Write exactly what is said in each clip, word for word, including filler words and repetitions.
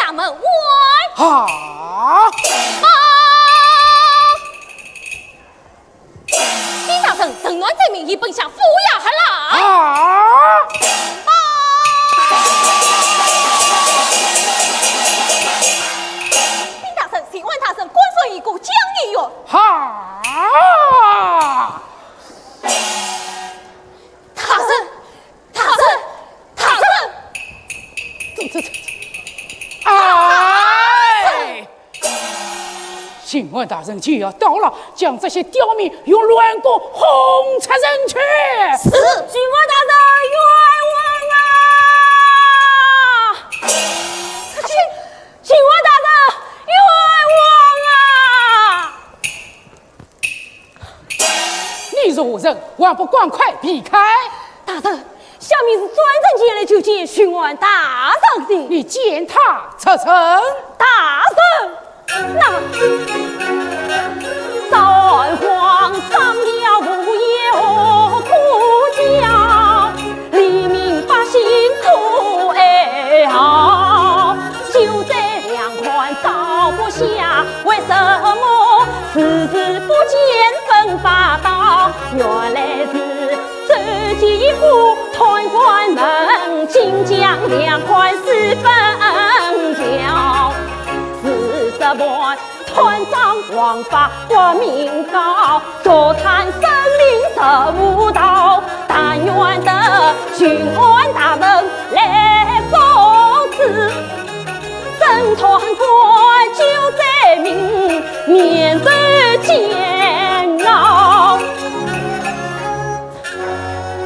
衙门外。啊！报！禀大人，陈銮罪名已奔向府衙来。啊！报！禀大人，巡按大人官复一个，将一员。啊！大人， 大人，大人！这，这，这，哎！巡按大人就要到了，将这些刁民用软骨轰出城去。是。巡按大人，冤枉啊！巡按大人，冤枉啊！ 你是何人？还不赶快避开！大人，小民是专程前来求见巡按大人的。你见他出城。大人，那……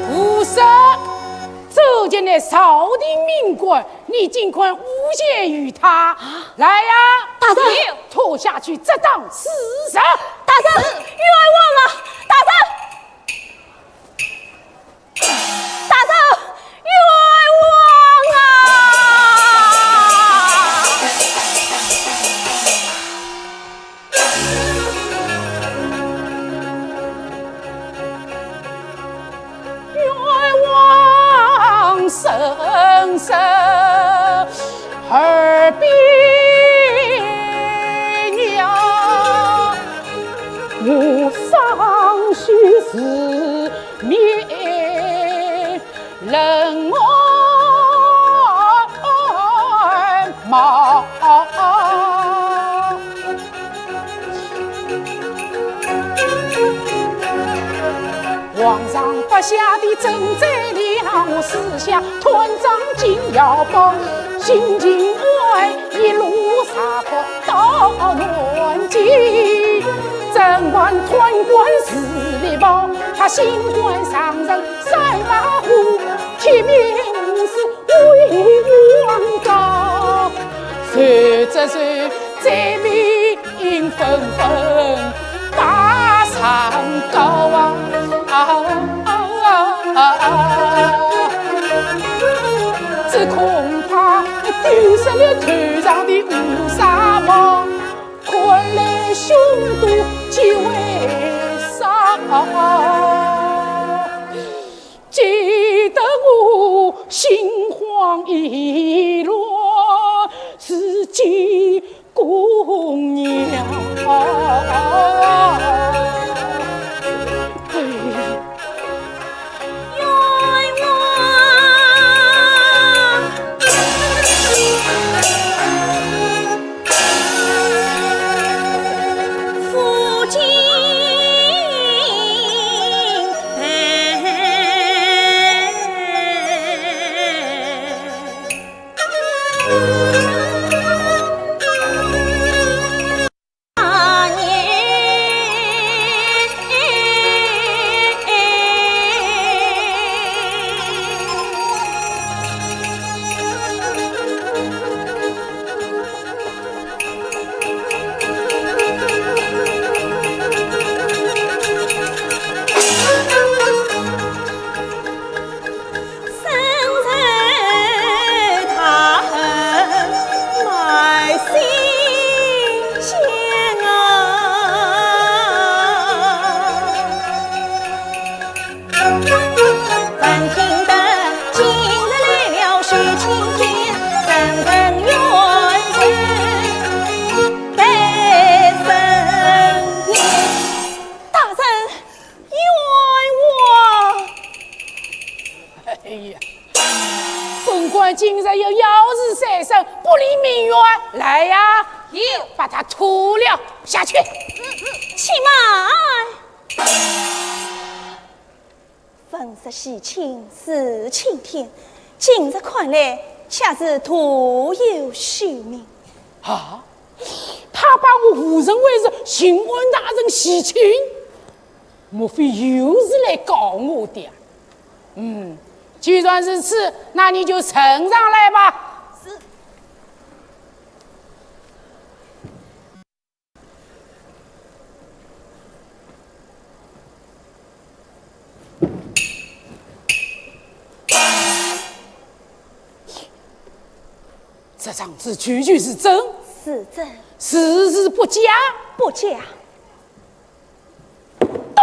胡说！这件乃朝廷命官，你竟敢诬陷于他。来呀，大人。拖下去，这当是。大人，冤枉啊！大人，大人，冤枉啊！冤枉深深耳鬓呀，我上须是面冷汗毛。 皇上不下的正罪了，我私下断章竟要报，心情坏一路杀破到南京，正官贪官势力暴，他新官上任三把火，铁面无私 为王告，谁知谁罪名纷纷把上告啊！只恐怕丢失了头上的乌纱帽，看来凶多吉少。 急得我心慌意乱，如惊弓鸟。哎。冤枉！里明月，来呀，有，把他拖了下去。且慢！ 闻说喜庆是晴天，今日看来，却是徒有虚名。啊？他把我误认为是巡按大人喜庆，莫非又是来告我的啊？嗯，既然如此，那你就呈上来吧。是。 这状子句句是真，是真。字字不假，不假。都！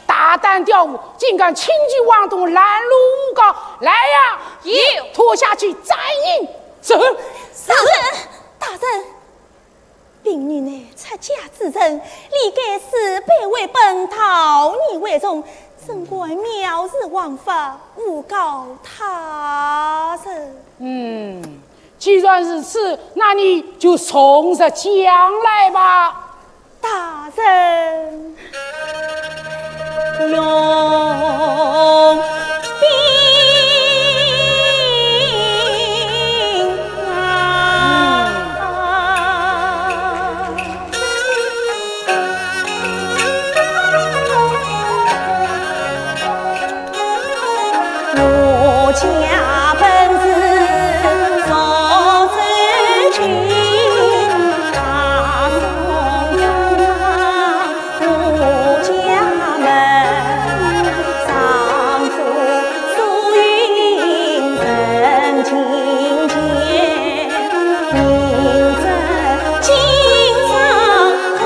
大胆刁妇，竟敢轻举妄动，拦路诬告！来呀，有，拖下去斩刑！是。大人，大人， 婢女乃出家之人，理该自卑为本，道义为重，怎敢藐视王法，诬告他人？嗯，既然如此，那你就从实讲来吧。大人。 用兵啊！我家本是曹州郡，大宋朝 我家门，丈夫苏云人尽见，明知今朝苦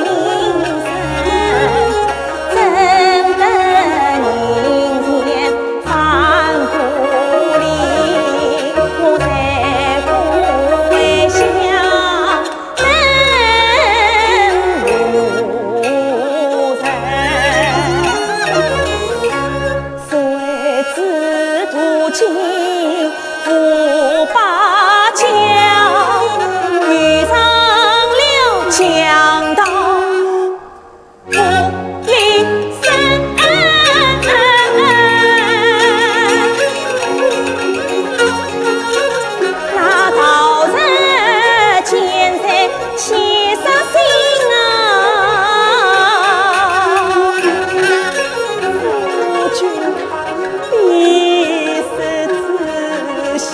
应生，怎得人间反故里，我才不回乡。 那道士见在 气煞心啊！夫君他必死之相，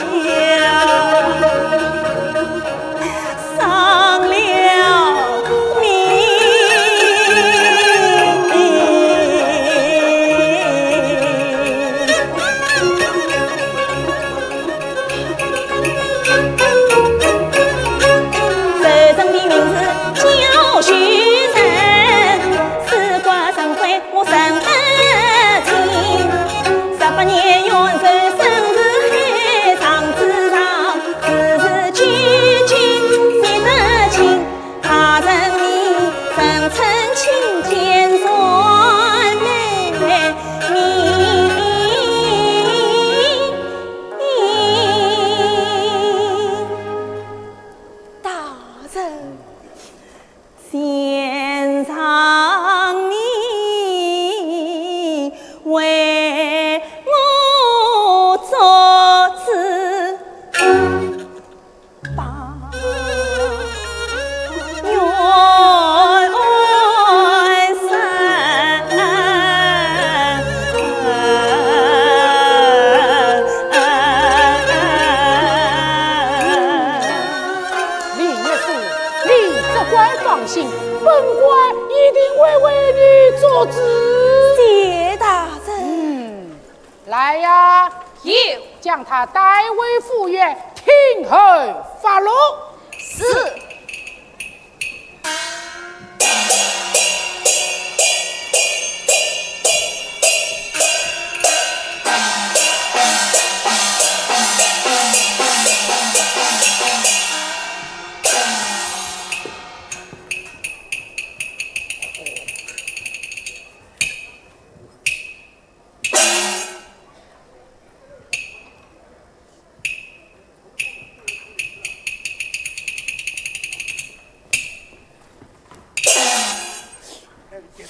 丧了命。 受赠的名字叫许慎，四国神会我认得清。十八年元首沈世海，上至上，至是九卿，写得清。 大人你人称卿，见传美名。大人，先让你为我做主。 李御史，你只管放心，本官一定会为你做主。谢大人。嗯。 来呀，有，将他带回府院，听候发落。是。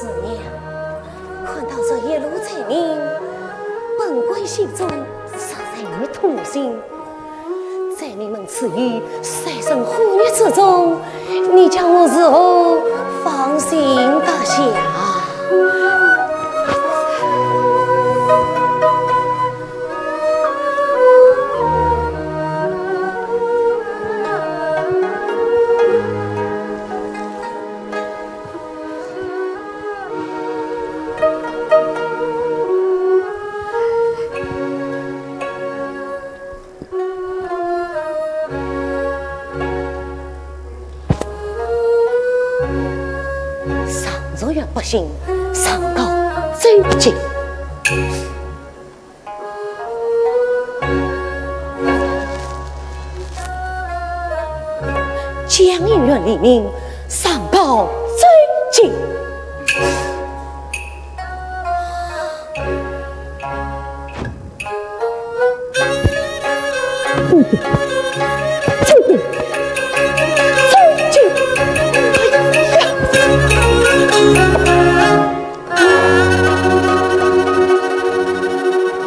是娘，看到这一路灾民，本官心中实在痛心。 灾民们处于水深火热之中，你叫我如何放心大下？上奏院百姓，上告周进。江宁院黎民，上告周进。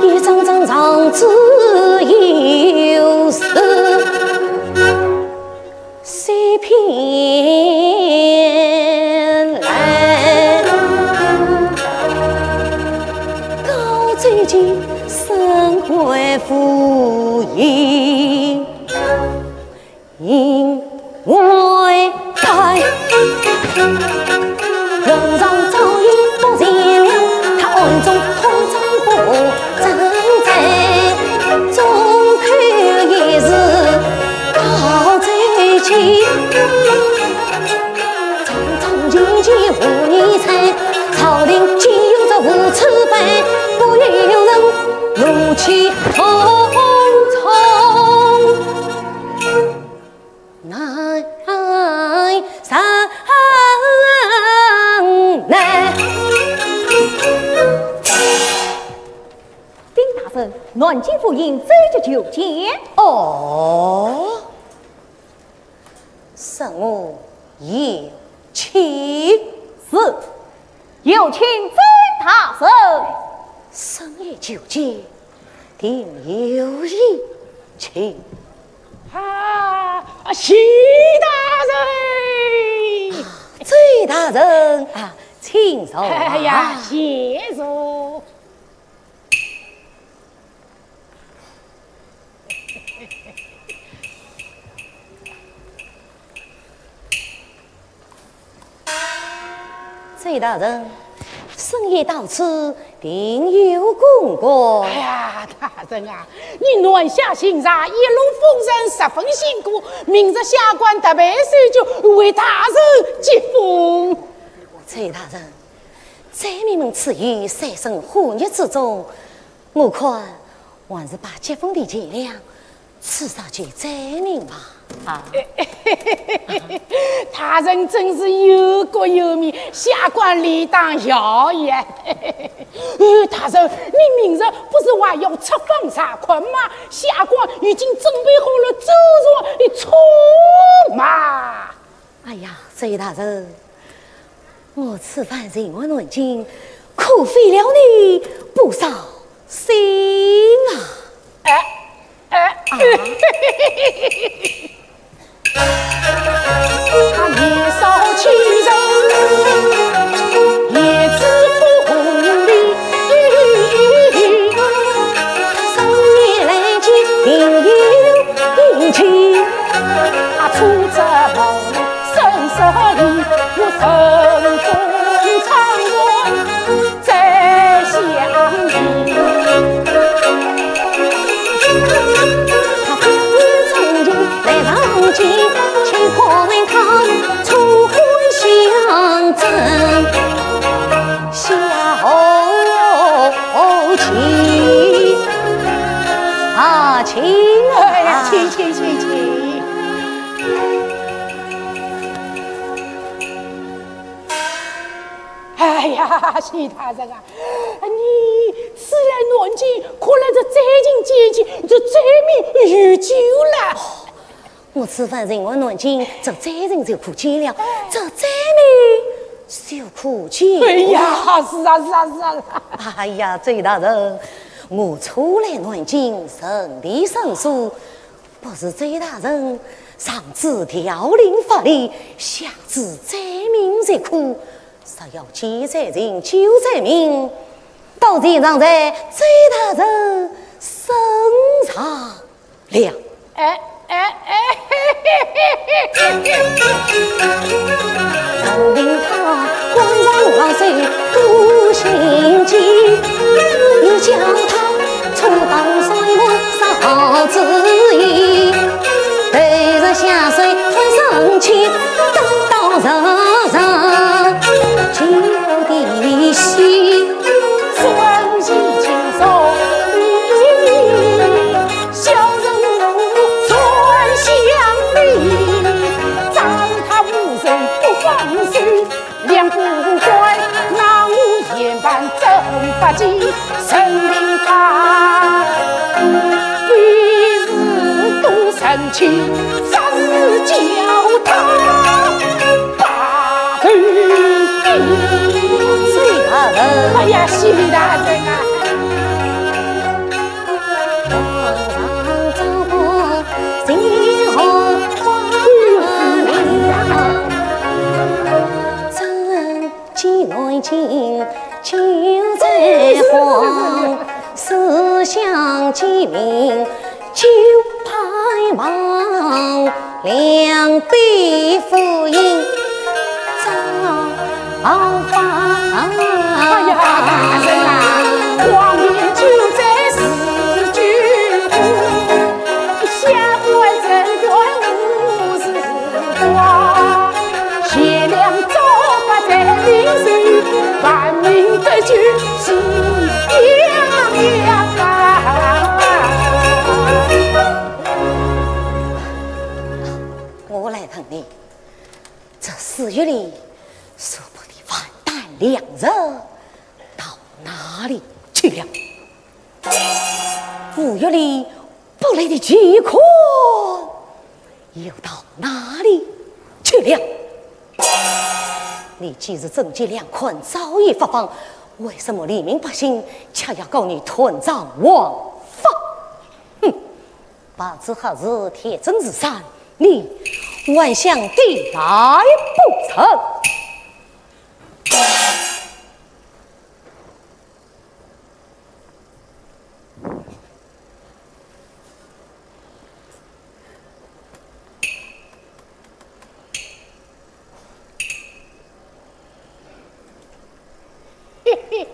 一张张状纸又是 三篇来，告周进身怀附印，印为盖。 皇上早已不见了，他暗中偷张不正在，众口一词告周进。张张件件无疑猜，朝廷竟有这无耻犯，不由人怒气冲冲。 南山南。禀大人，南京府尹奏折求见。哦，是我有请。是，有请周大人。深夜求见， 定有一情。啊，徐大人！啊，周大人啊，请坐啊。哎呀，谢坐。周大人，深夜到此，定有公干。哎呀，大人啊，你南下巡查，一路风尘，十分辛苦，明日下官特备手脚为大人接风。周大人，灾民们处于水深火热之中，我看还是把接风的钱粮 赐上去灾民吧。啊。大人真是有国有民，下官理当效也。呃，大人，你明日不是还要出访查看吗？下官已经准备好了周全的车马。哎呀，周大人， 我此番前往南京，可费了你不少心啊。哎，哎，啊。年少轻人，言之不理。三年来见定有定期，啊，出则豪， 生死离，我顺风唱我再相迎。他今日正经来上京，岂可能他初婚相争，小姐。啊，请啊。哎呀，请，请，请，请。 哎呀，徐大人啊，你此来南京，看来这灾情减轻，这灾民有救了。我此番前往南京，这灾情就可减了，这灾民受苦见。哎呀，是啊，是啊，是啊，是啊。哎呀，周大人，我初来南京，认得生疏，不知周大人上至调令发令，下至灾民疾苦，若要救灾情、救灾民，到底尚在周大人身上。 了。哎，哎，哎，嘿，嘿，嘿，嘿，嘿。人民他官场浪费多心机，你叫他出当水磨烧子意，对着下水太生气，等到人人就地心。 哎呀，谢大人啊！哎呀，大人啊，我来问你， 这寺院里所摆的万担粮食到哪里去了？五月里不来的巨款又到哪里去了？你既是征集粮款早已发放，为什么黎民百姓却要告你断账枉法？哼！ 白纸黑字，铁证如山，你还想抵赖不成？嘿嘿。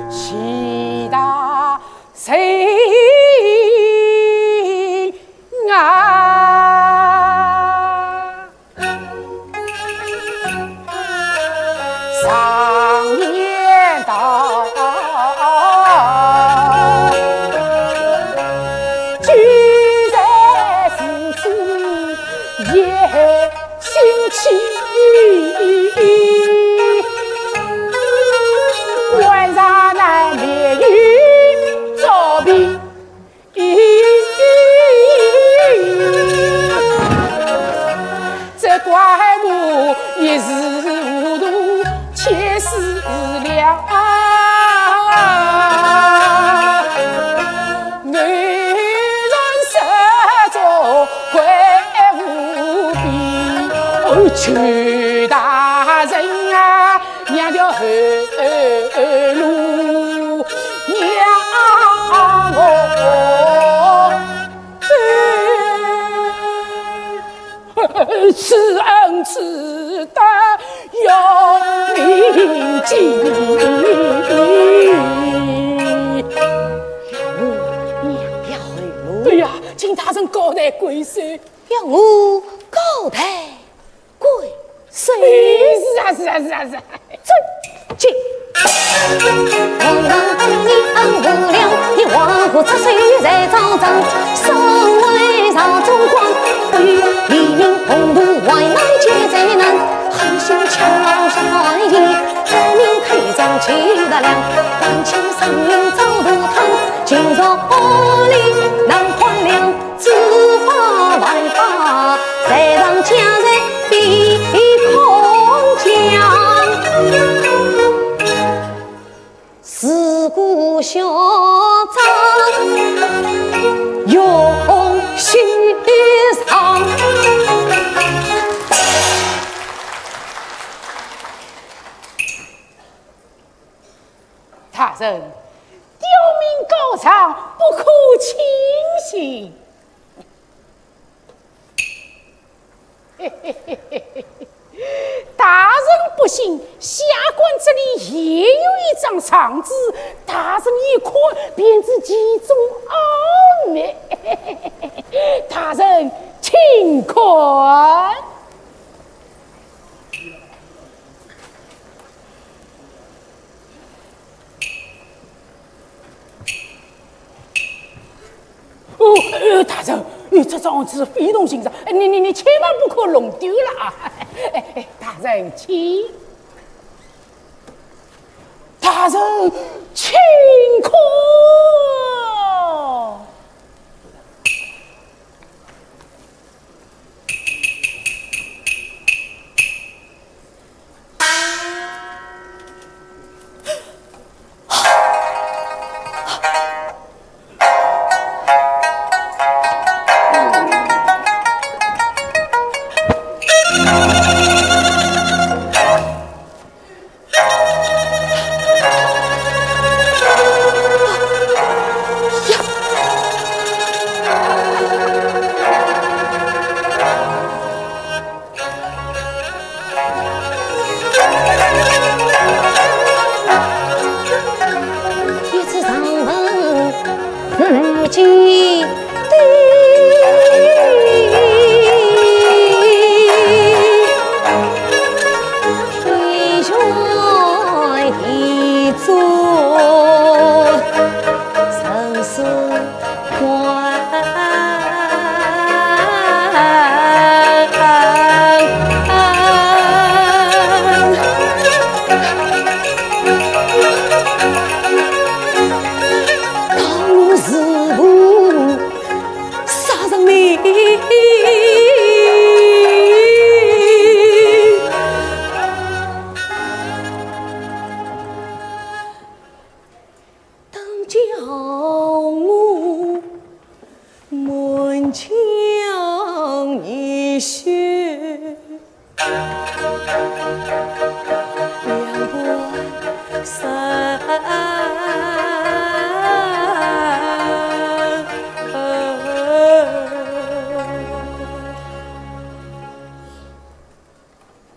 徐大人啊！ 常言道，聚财是子也心气。晚上难免有作弊。 这怪我一时糊涂，欠思量。男人失足跪无比，哦，邱大人啊， 让条后路让我走。此恩此德要铭记。让我让条后路？对呀，请大人高抬贵手。让我高抬 贵手。哎，是啊，是啊，是啊，是啊。走，进。大人，刁民告状，不可轻信。大人不信，下官这里也有一张状纸，大人一看便知其中奥妙。大人请看。 哦，呃，大人，呃，这张纸非同寻常，哎，你你你千万不可弄丢了啊！哎哎，大人请，大人请看。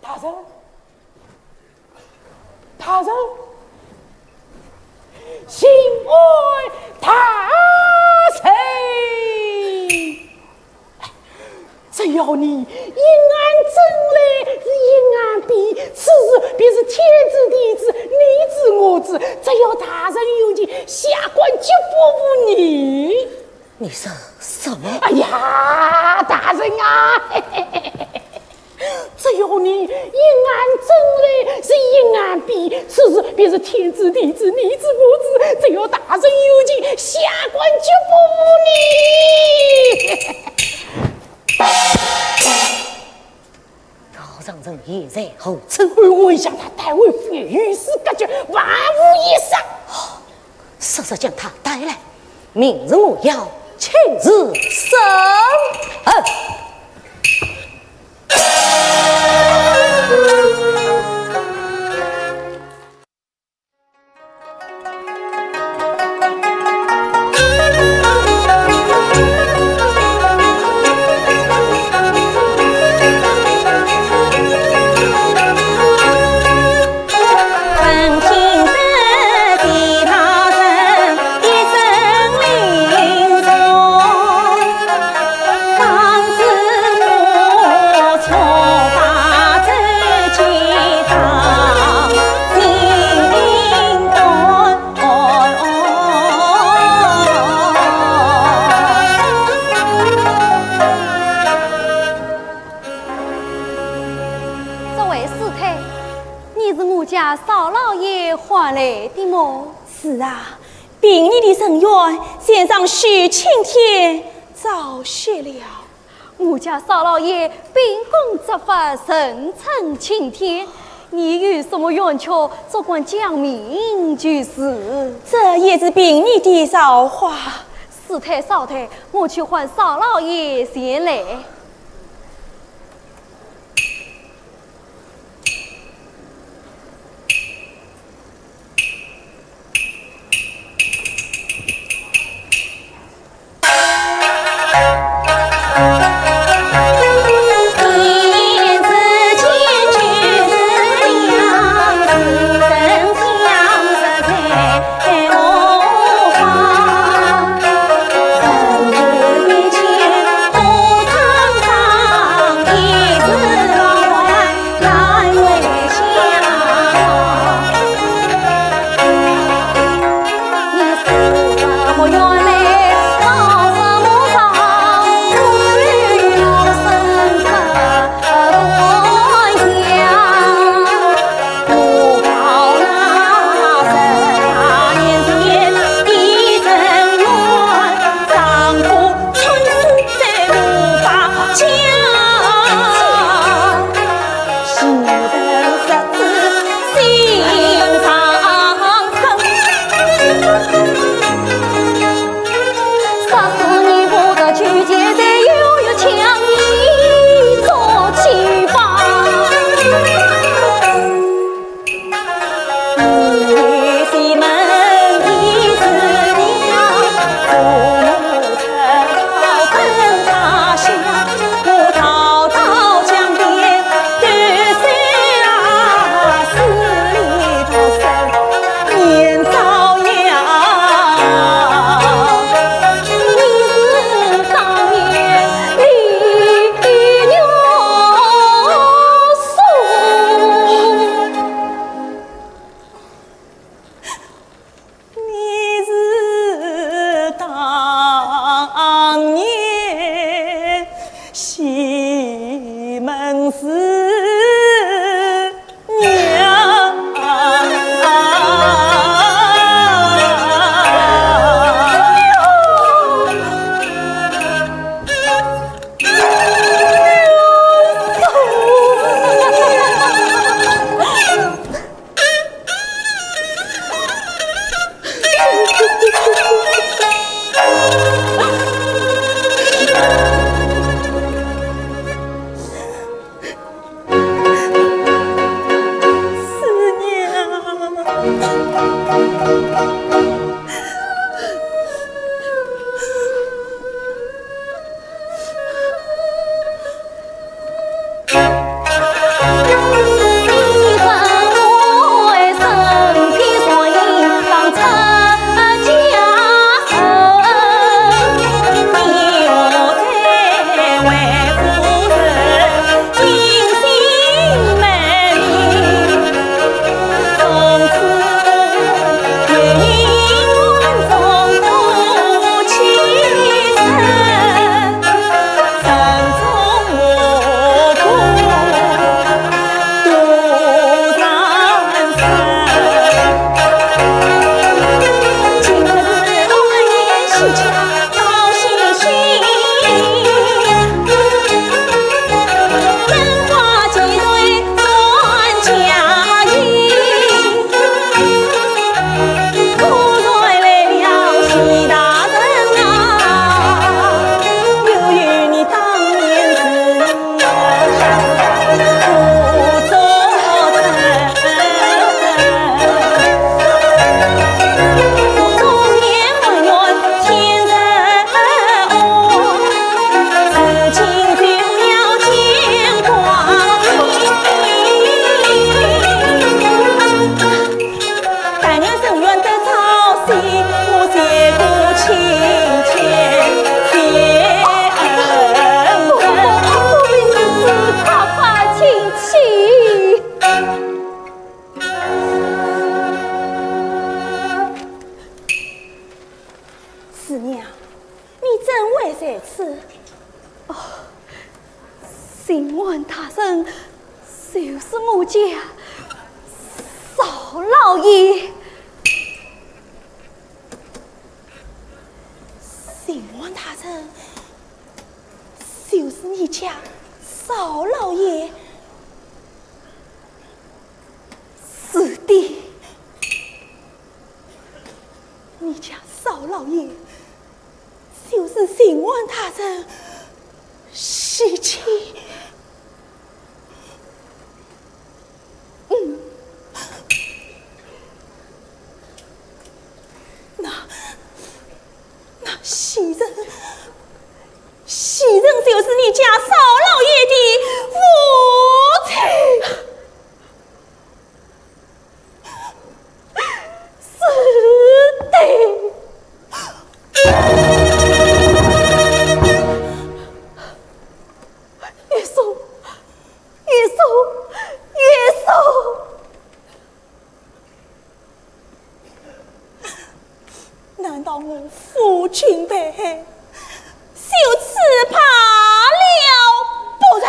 大人，大人，巡按大人！只要你一案争来是一案辩，此事便是天知地知，你知我知，只要大人有情，下官绝不负你。 你说什么？哎呀，大人啊，只要你一案争来是一案辩，此事便是天知地知，你知我知，只要大人有情，下官绝不负你。老丈人现在何处？哎，我想他待会非与世隔绝，万无一失。速速将他带来，明日我要亲自审问。 这位师太，你是我家少老爷唤来的么？是啊，屏睨的人员先生许青天早些了。我家少老爷秉公执法，人称青天，你有什么冤屈，只管讲明就是。这也是屏睨的造化。事态稍耽，我去唤少老爷前来。你是当年西门四娘。四娘，你怎会在此？哦，巡按大人，就是我家少老爷。平王大人，就是你家少老爷。是的，你家少老爷，就是平王大人。喜庆。嗯，那，那喜人，喜人就是你家少老爷的父亲。是的。 月松，月松，月松！难道我负君被害，就此罢了不成？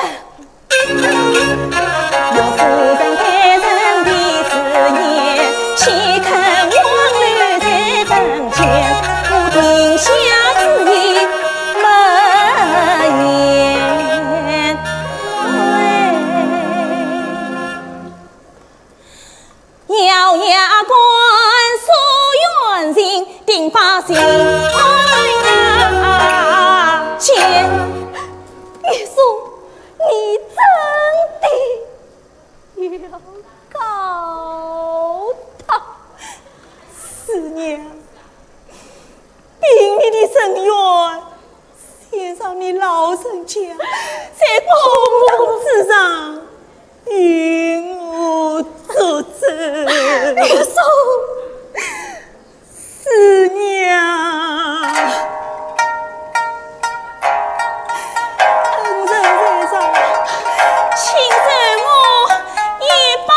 你真的 要告他。四娘，凭你的人缘，先让你老人家在公堂之上与我作证。你说， 四娘。恩人在上，请受我一拜。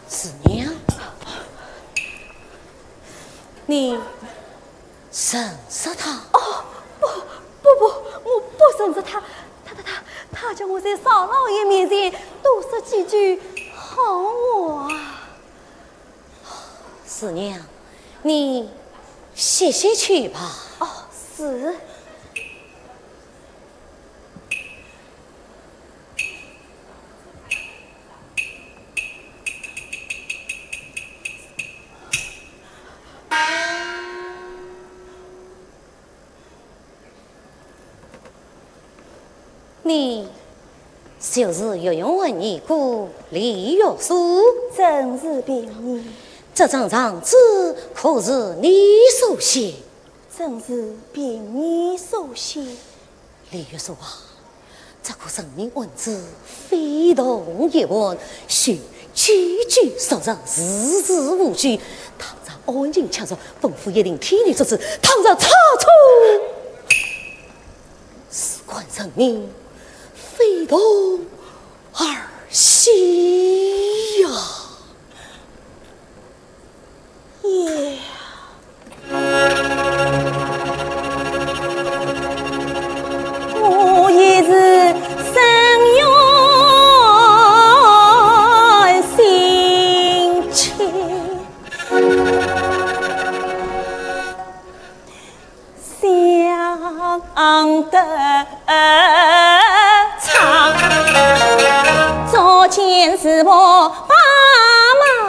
四娘，你 认识他？哦，不，不，不，我不认识他。他，他，他，他叫我在少老爷面前多说几句好话。四娘，你歇歇去吧。哦，是。 你就是御用文尼姑李玉素？正是凭你。这张状纸可是你所写？正是凭你所写。李玉素啊， 这个人命案子非同一般，是句句属实，字字无虚。倘若案情确凿，本府一定替你做主；倘若差错，事关人命，非同儿戏呀！ 也，我也是深怨心切。 想得着，昨天是我把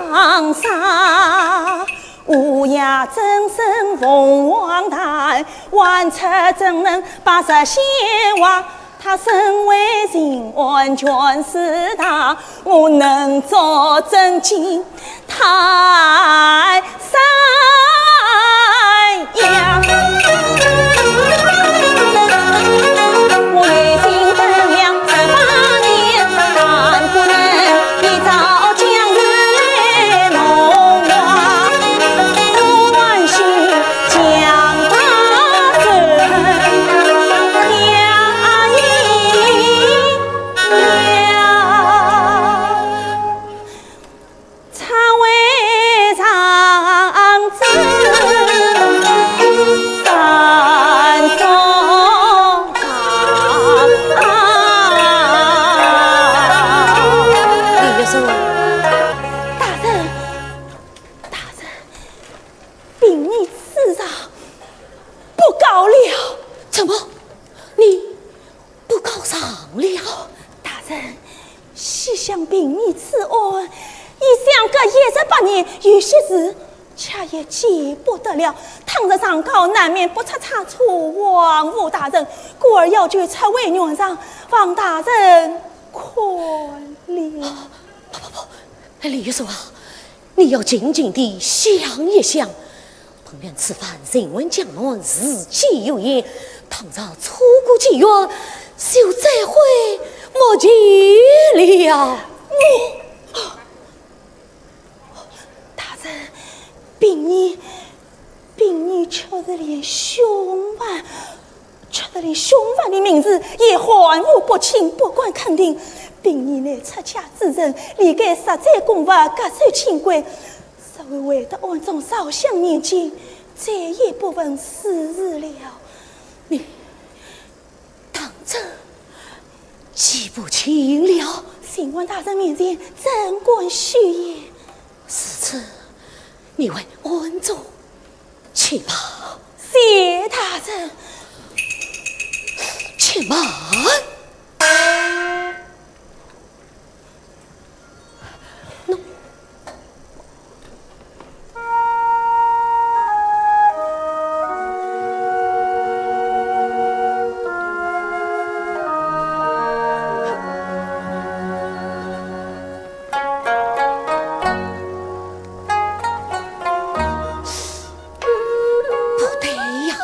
忙杀，午夜正身凤凰台，晚出怎能把这鲜花？他身为巡按权势大，我能作证金 太山呀。我已经等了十八年，还不能一朝将军来弄我，我还是将他怎样？怎么？你不告状了？大人，细想平儿此案，已相隔一十八年，有些事却也记不得了。倘若上告，难免不出差错，枉无大人，故而要求撤回原状，望大人宽谅。不不不，李玉书啊，你要静静地想一想。 本院此番巡按江南，事体有限，倘若错过机缘，就再会莫及了。大人，平儿，平儿确实连凶犯，确实连凶犯的名字也含糊不清，不敢肯定。平儿乃出家之人，理该实在公法，恪守清规。 若为为得暗中烧香念经，再也不问世事了。你当真记不清了？巡按大人面前怎敢许言？如此，你回庵中去吧。谢大人。且慢。 不对呀。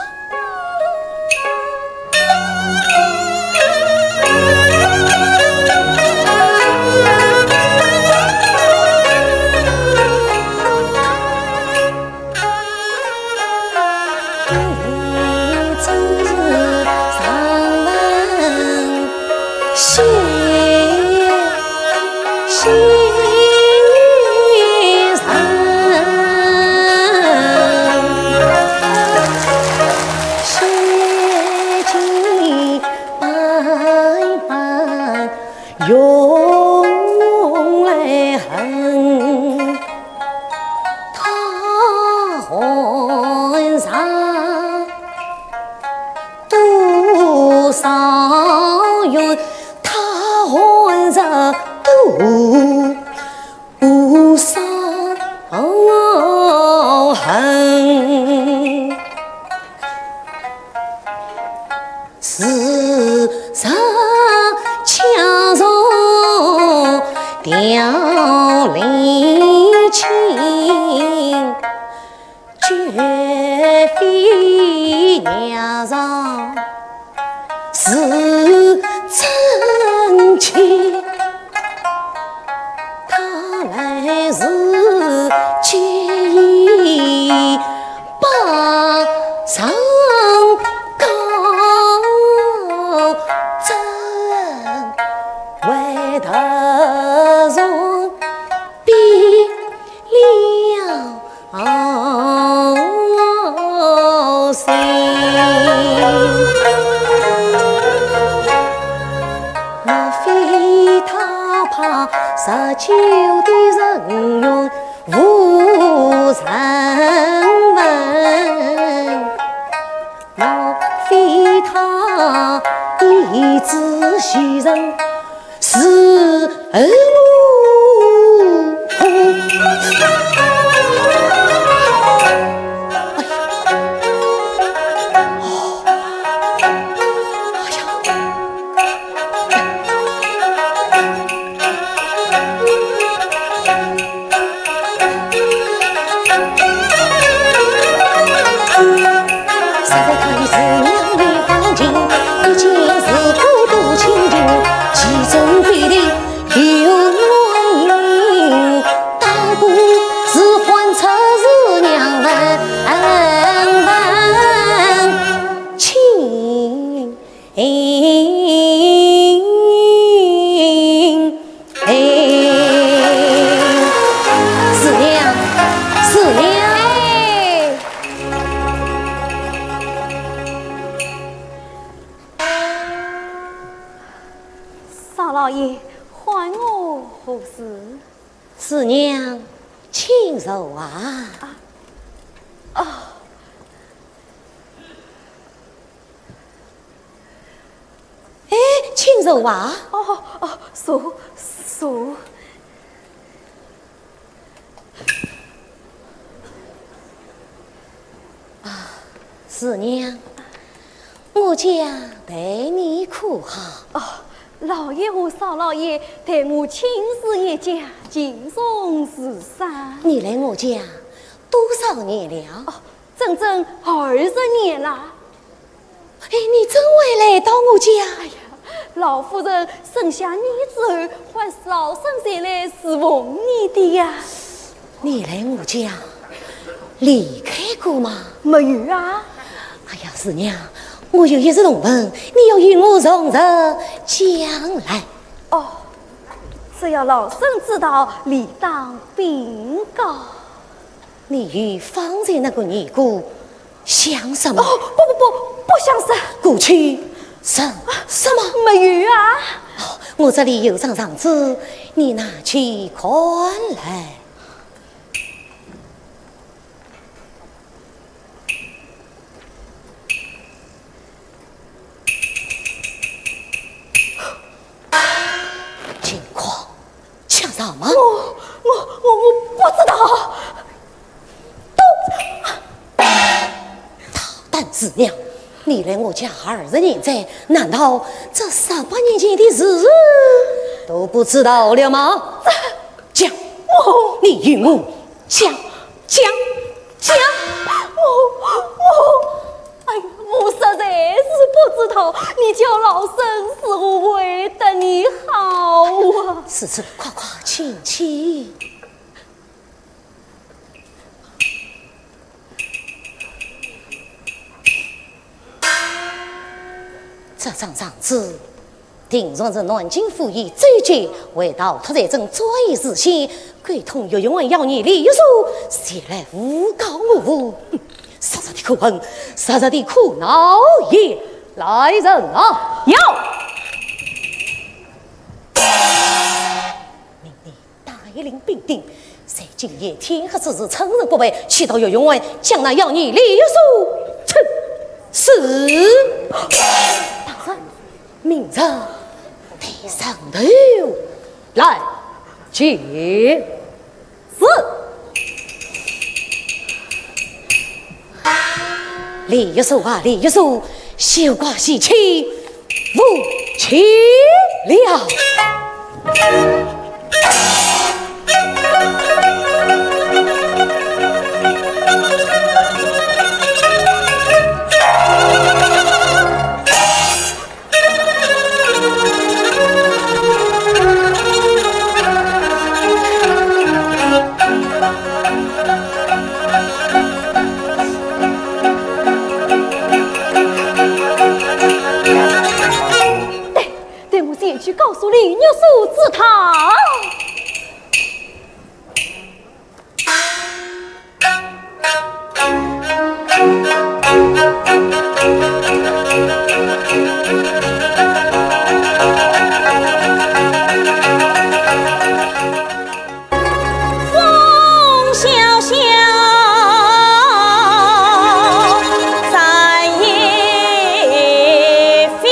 少老爷，唤我何事？四娘，请坐啊。啊，哦。请坐啊。哦，哦，坐，坐。啊，四娘，我家待你可好？哦，老爷和少老爷待我亲如一家，敬重如山。你来我家多少年了？哦，整整二十年了。 哎，你怎会来到我家？哎呀，老夫人生下你之后，唤老身前来侍奉你的呀。你来我家离开过吗？没有啊。哎呀，四娘，我有一事动问，你要与我从实讲来。哦，只要老身知道，理当禀告。你与方才那个尼姑 想什么？哦，不不不，不想什。过去什什么？没有啊。哦，我这里有张状纸，你拿去看来。情况 像什么？我我我我不知道。都大胆四娘，你来我家二十年哉，难道这十八年前的事都不知道了吗？讲，我你与我讲，讲，讲。我我 哎呀，我实在是不知道，你叫老身如何回答你好啊？是是，快快请起。这张状纸 定然是南京府尹周杰为逃脱罪证作案事先，沟通岳云华要你李玉素前来诬告我。哼，杀杀的可恨，杀杀的可恼也！来人啊！有！命你 带领兵丁，在今夜天黑之时，趁人不备，去到岳云华，将那妖孽李玉素处死。大人，明日抬上头来见。是。李玉素啊，李玉素，休怪喜气， 无情了。待，待我前去告诉李玉素知道。 风萧萧，残叶飞。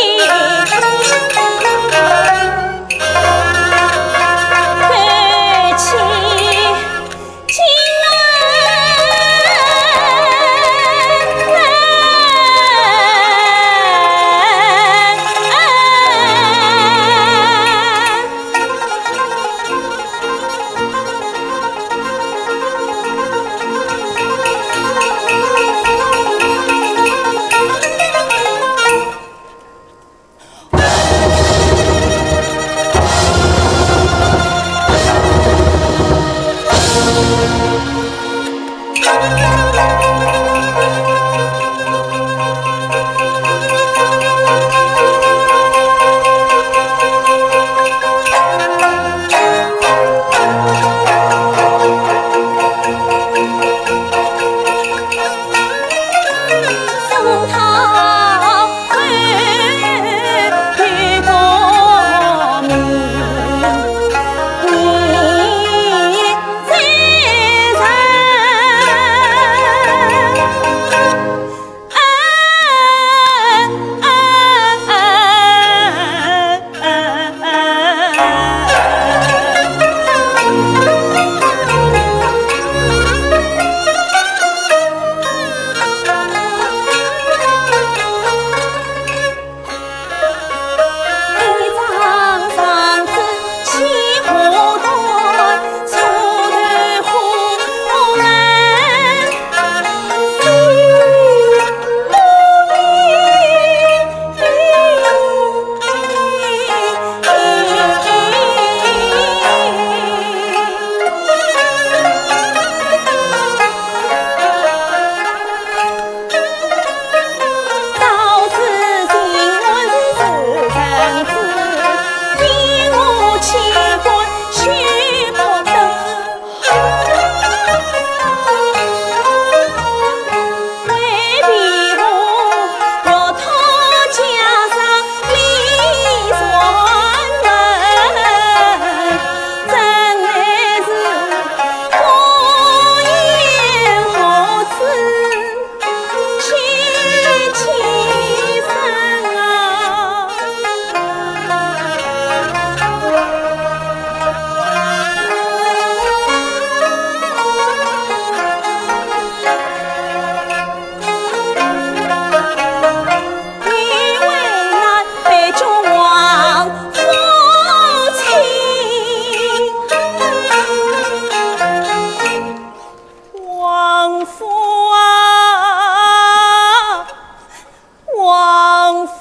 夫。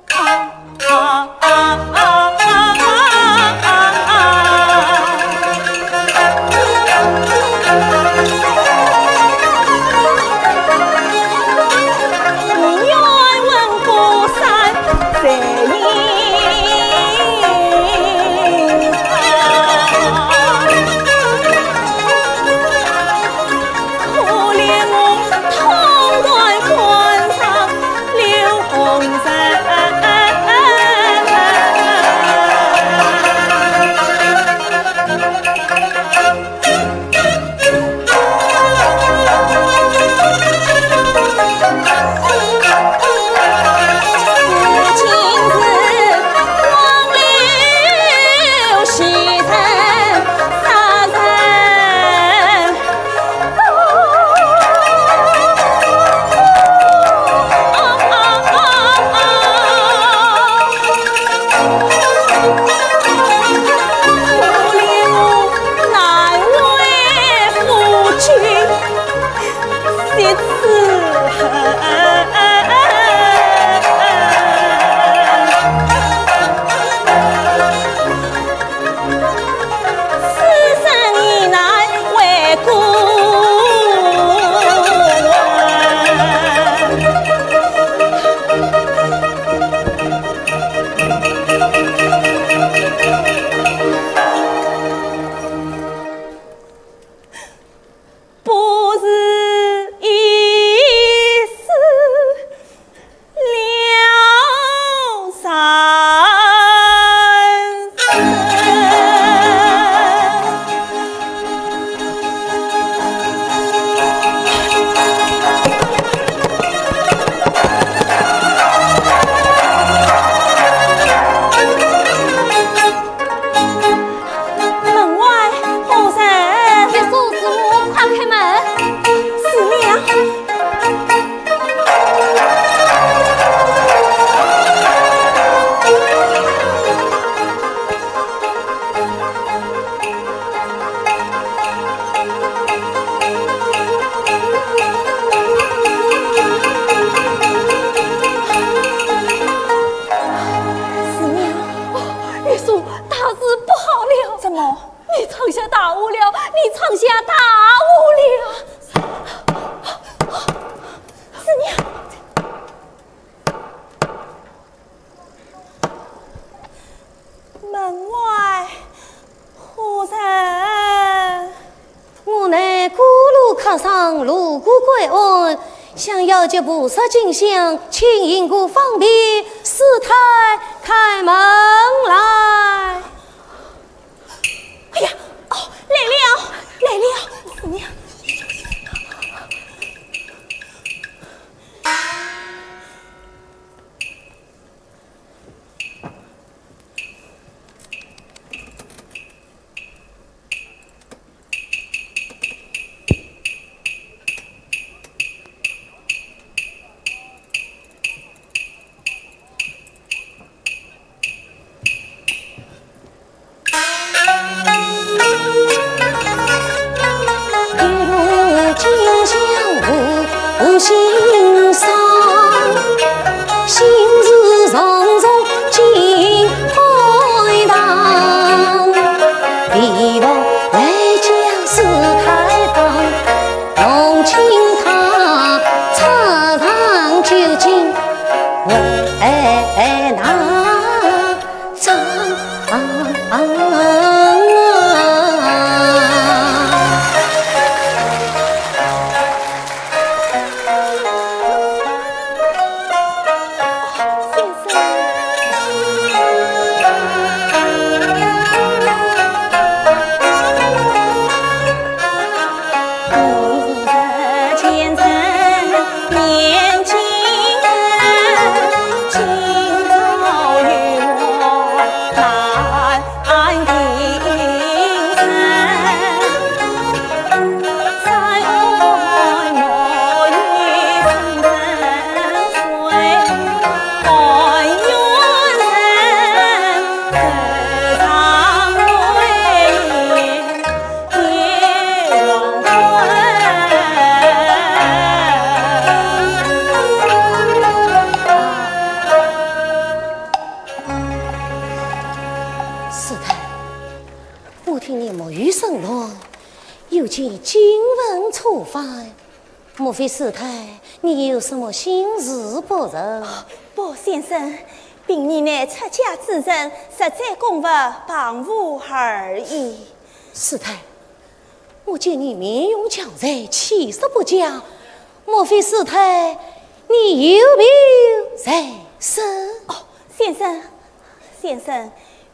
啊啊啊啊啊啊！你愿闻孤山谁人？可怜我痛断肝肠流红尘。不是一死了三。门外何人？玉锁，是我，快开门。是你啊。是你啊。玉锁，大事不好了！怎么？ 你闯下大祸了，你闯下大祸了。是你啊。门外何人？我乃古路客商罗姑归案，想要接菩萨进香，请因果方便，师太开门来。 哎呀，哦，来了，来了，师娘。不凡，莫非师太，你有什么心事不成？不，先生，并你乃出家之人，实在功不旁无二矣。师太，我见你面容憔悴，气色不佳，莫非师太，你有病在身？哦，先生，先生，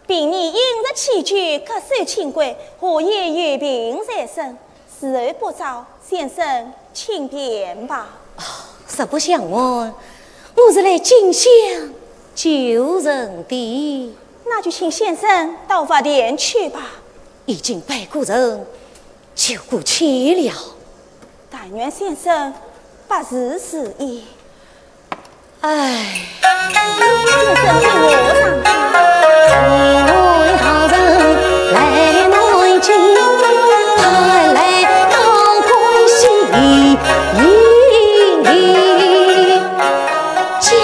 并你饮食起居，各守清规，何以有病在身？时候不早，先生请便吧。啊，实不相瞒，我是来进香求神的。那就请先生到佛殿去吧。已经拜过神， 就过去了。但愿先生不至此意。唉。先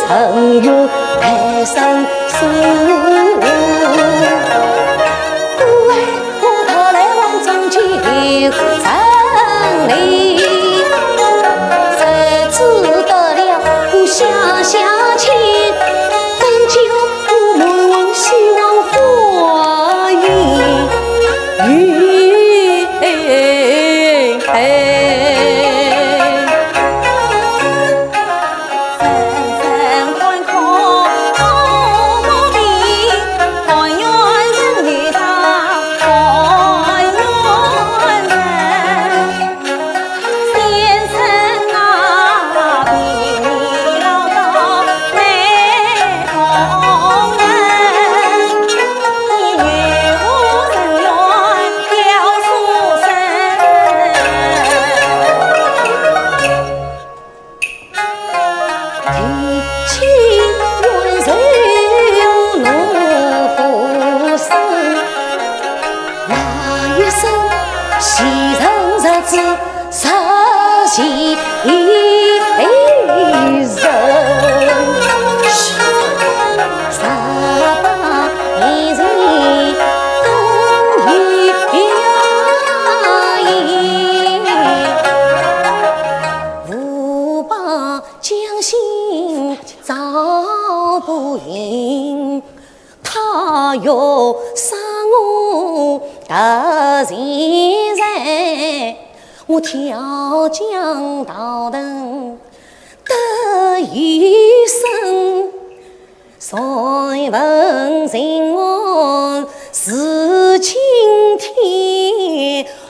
生，你我上去。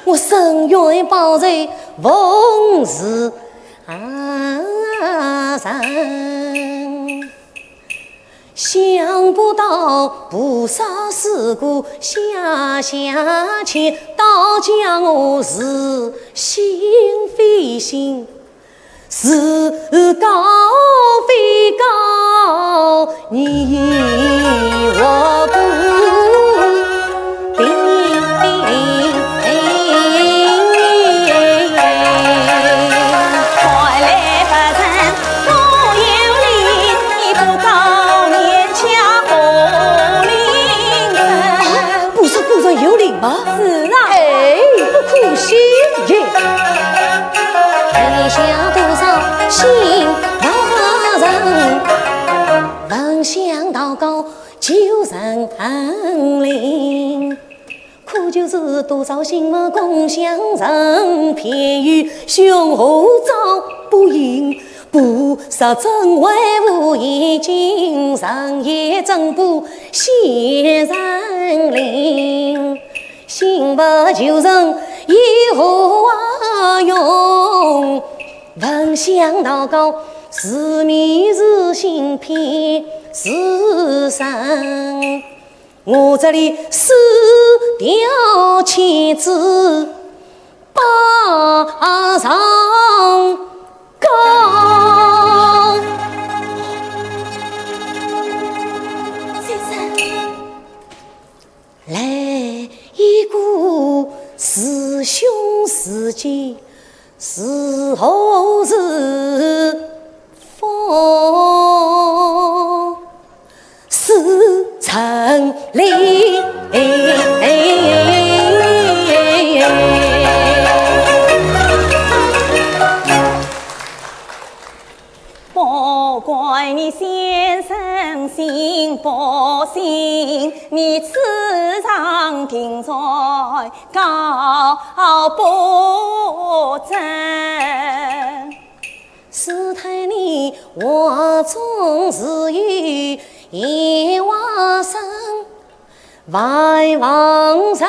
我深愿报仇奉师啊人。想不到菩萨师姑下下签，倒叫我是心非心， 是高非高，你我不平。看来不成我有灵，你不高年家何灵人？不是古人有灵吗？是啊。哎，不可思议。 天下多少幸福人，焚香祷告求神灵。可就是多少幸福共享人，偏有凶祸遭不幸。菩萨真为无眼睛，人也真不现人灵。 信佛求神有何用？焚香祷告是迷是信偏是神。我这里四条千字拜上告。先生。 来一个是凶是吉，是祸是福，是真灵。莫怪你先生心不静，你此上定罪高不正。师太你话中自有一话深，万望实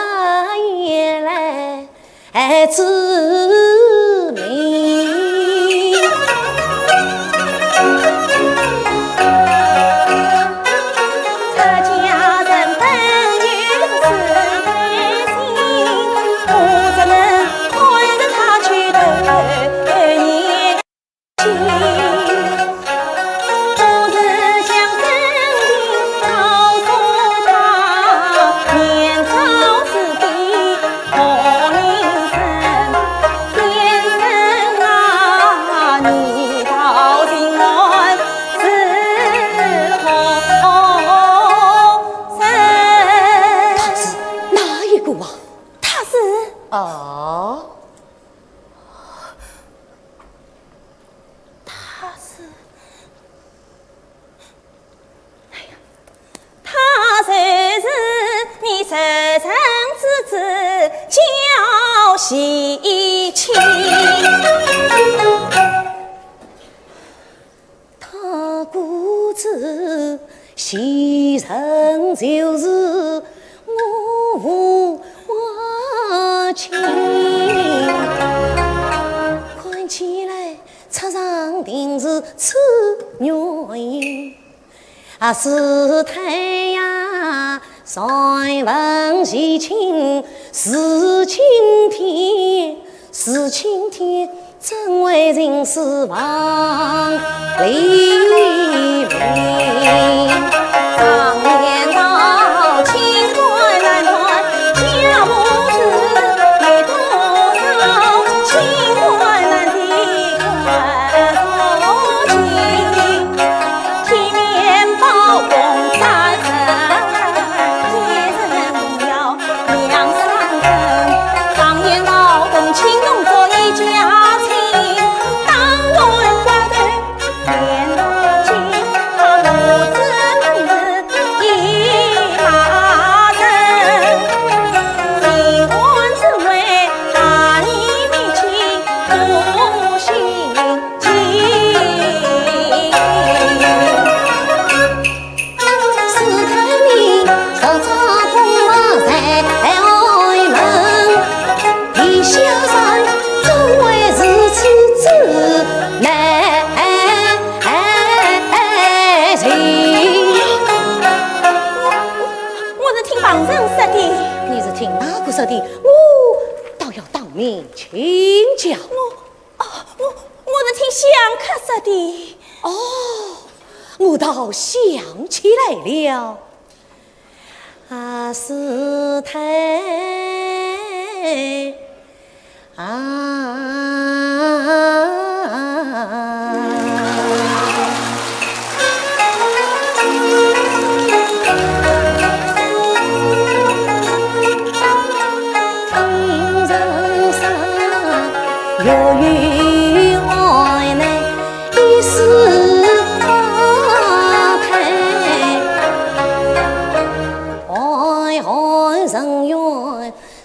言来 哎，子民。他是哪一个啊？他是啊？ 他是，哎呀，他就是你私生之子焦喜清。他故知 其人就是我父亲。看起来，此人定是此原因。啊，师太呀，传闻其亲是青天，是青天， 怎会徇私房黎民？常言道，清官难断家务事，有多少清官难断家务事。 天面包公杀人，奸臣公要两相争。常言道，同亲同族一家亲，当官官的面同心，他父子母子一家人。清官只为大义灭亲，不信 我是听旁人说的。你是听哪个说的？我倒要当面请教。我 哦，我，我是听相客说的。哦，我倒想起来了。啊，师太，啊。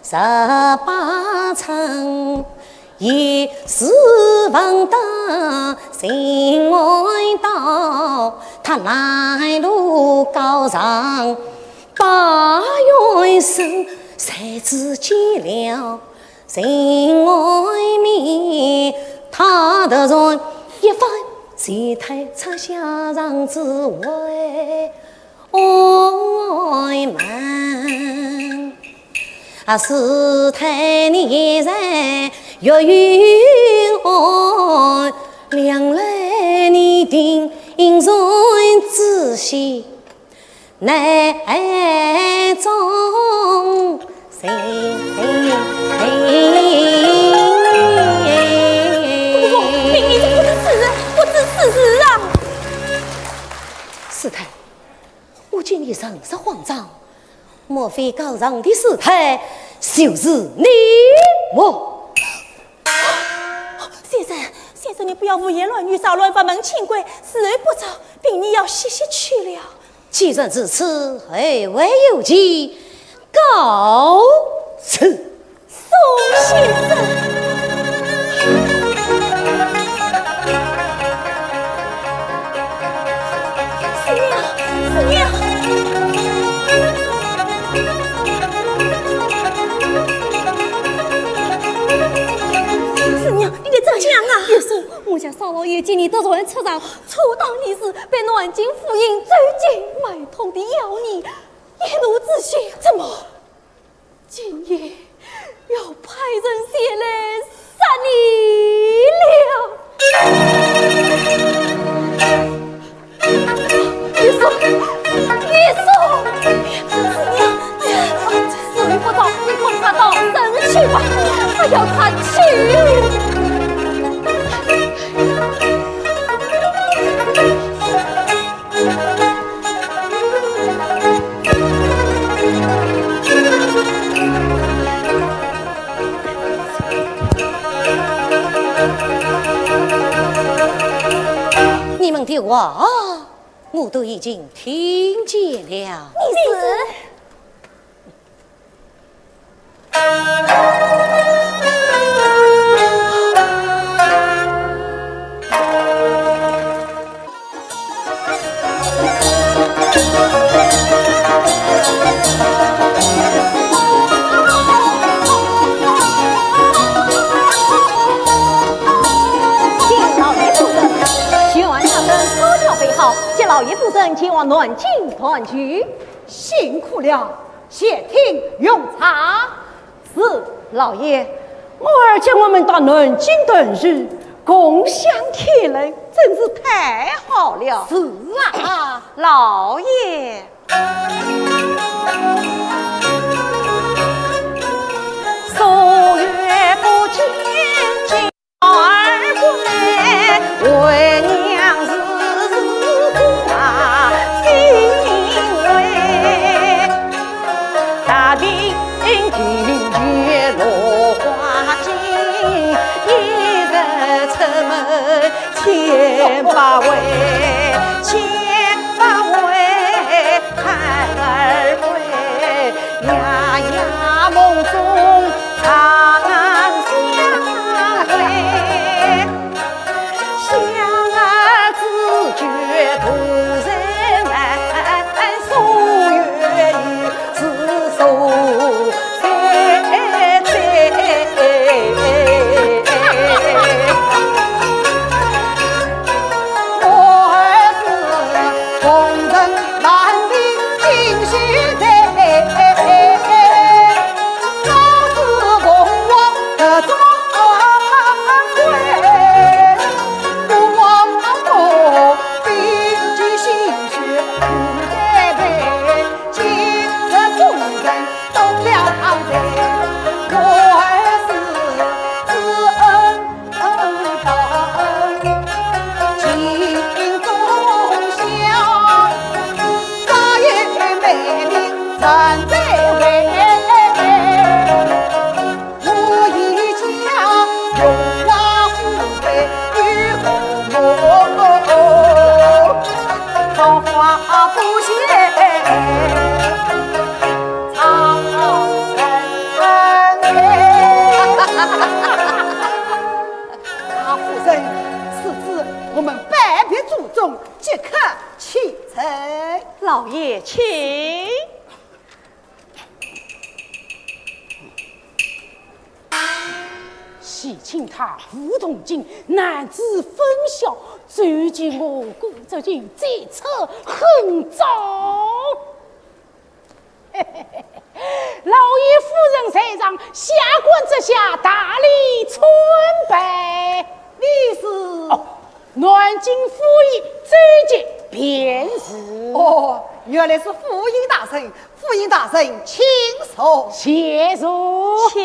十八层，一世文德心安道，他来路高尚，八元生，谁知见了心安面，他的人一番，谁太插下让之为 我们。啊，师太你在月云庵，两来你定应然仔细，难中谁？不，你，你这不知此事，不知此事啊！师太， 我见你神色慌张，莫非告状的师太就是你么？先生，先你不要胡言乱语，扰乱佛门清规，时候不早，禀你要歇息去了。既然如此，后会有期，告辞。 宋先生。师娘，师娘。师娘，你得怎样啊？别说，我家少老爷见你突然出场，初到你时，被南京府尹周进卖通的要你一怒之心。怎么？ 今夜要派人前来杀你了。你说，你说，师娘，哎呀，时候不早，你快快到，生去吧，不要他去。 你们的话，我都已经听见了。你是？ 请老爷夫人，巡按大人高调备好，接老爷夫人前往南京团聚。 辛苦了，谢厅用茶。是，老爷，我儿将我们到南京团聚，共享天伦，真是太好了。是啊，老爷。啊，夫人，此事我们拜别祖宗，即刻启程。老爷，请。 喜庆他无动静，男子分晓，最近我工作情急促，很早。老爷夫人在上，下官这下大礼参拜。你是？哦，南京府尹周进便是。哦，原来是府尹大人， 夫人大人，请坐。谢坐。请。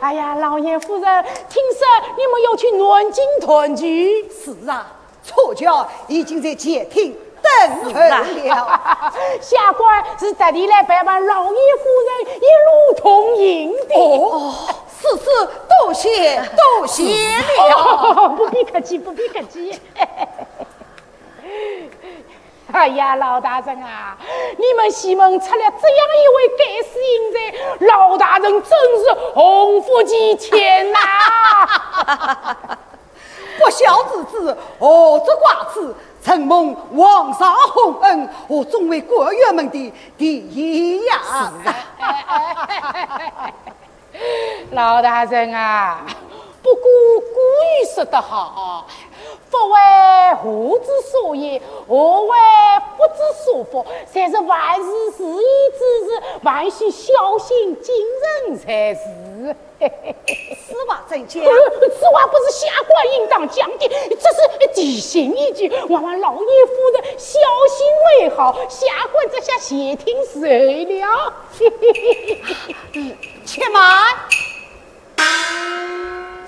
哎呀，老爷夫人，听说你们要去南京团聚？是啊，车轿已经在前厅等候了。下官是特地来拜望老爷夫人一路同行的。哦，如此多谢，多谢了。哦，不必客气，不必客气。哎呀，老大人啊，你们西门出了这样一位盖世英才，老大人真是洪福齐天呐！不孝之子，何足挂齿？承蒙皇上洪恩，我终为官员们的第一呀。是啊。老大人啊，不过古语说得好，福为祸之所倚，祸为福之所伏，凡是万事如意之事，万事小心谨慎才是。此话怎讲？呃，此话不是下官应当讲的，这是提醒一句，望望老爷夫人小心为好，下官这厢且听是了。且慢，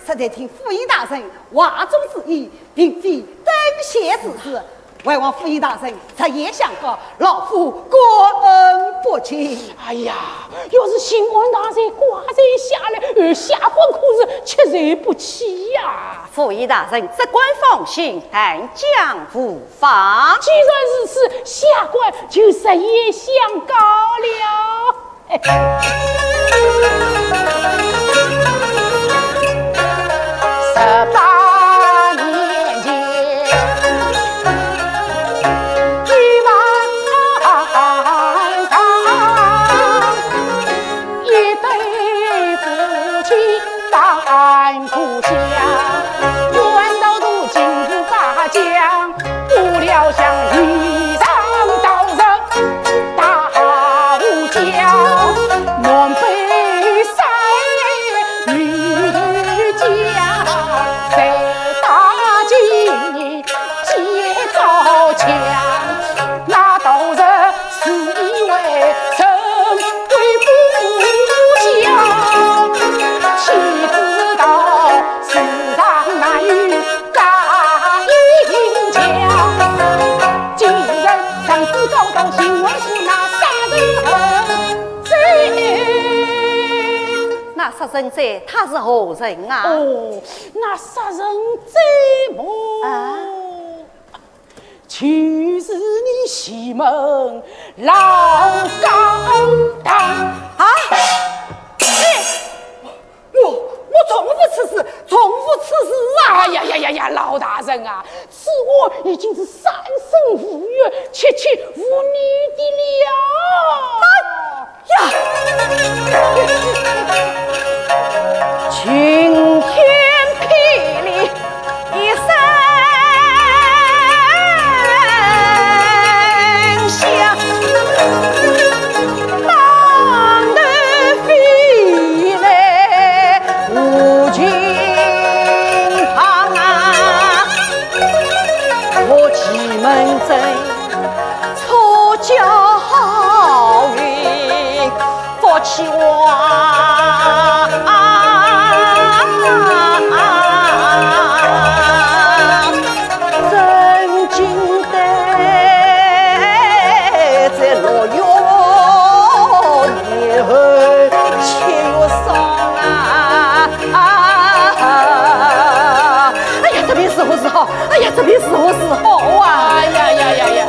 实在听府尹大人话中之意，并非等闲之事。还望府尹大人直言相告，老夫感恩不尽。哎呀，要是巡按大人挂在下来，呃，下官可是吃罪不起呀。府尹大人只管放心，但讲无妨。既然如此，下官就直言相告了。 十八年前，一晚上，一对夫妻在故乡，官道路尽是发僵。 不料想遇上道人到家，南北山女家，在大街街角巷，那道人自以为人为不祥，岂知道世上难有 大英强，今日上司高堂，请问是那杀人者？那杀人者他是何人啊？哦，那杀人者么？啊？就是你西门老高堂。啊？哎， 哟，我从无此事，从无此事啊！哎呀呀呀呀，老大人啊，此案已经是三审无冤，切切无疑的了。哎呀！晴天霹雳！ 一声响，当头飞来无情旁啊，我西门镇出家好运 福气旺。曾经待在牢獄年后七月霜啊。哎呀，这便如何是好？哎呀，这便如何是好啊？哎呀呀呀呀！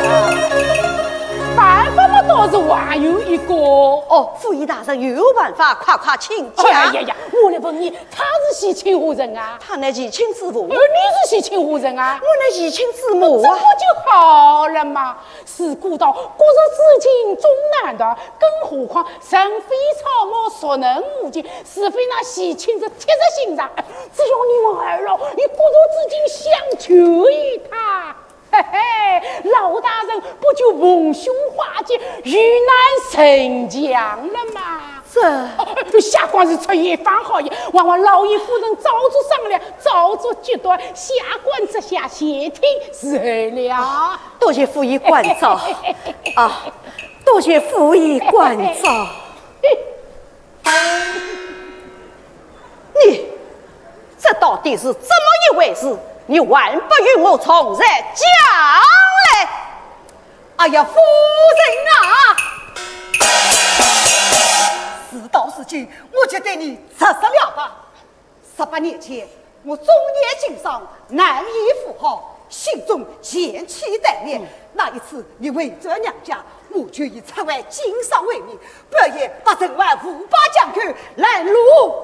办法嘛，倒是还有一个。哦，府尹大人有办法，快快请讲。哎呀呀，我来问你，他是喜请何人啊？他乃喜请子父。呃，你是喜请何人啊？我乃喜请子母啊。这不就好了吗？自古道，国色至今终难得，更何况人非草木，孰能无情？除非那喜请者铁石心肠，只要你们二老，你国色至今相救于他。 嘿嘿，老大人不就逢凶化吉，遇难成祥了吗？这，哦，下官是出于一番好意，还望老爷夫人早做商量，早做决断，下官这厢且听是了。多谢府尹关照啊，多谢府尹关照。 你，这到底是怎么一回事？你还不与我从实讲来？哎呀，夫人啊！事到如今，我就对你直说了吧。十八年前，我中年经商，难以赴好，心中嫌弃歹念。嗯。那一次，你回转娘家，我就以出卖经商为名，半夜把城外五百强盗拦路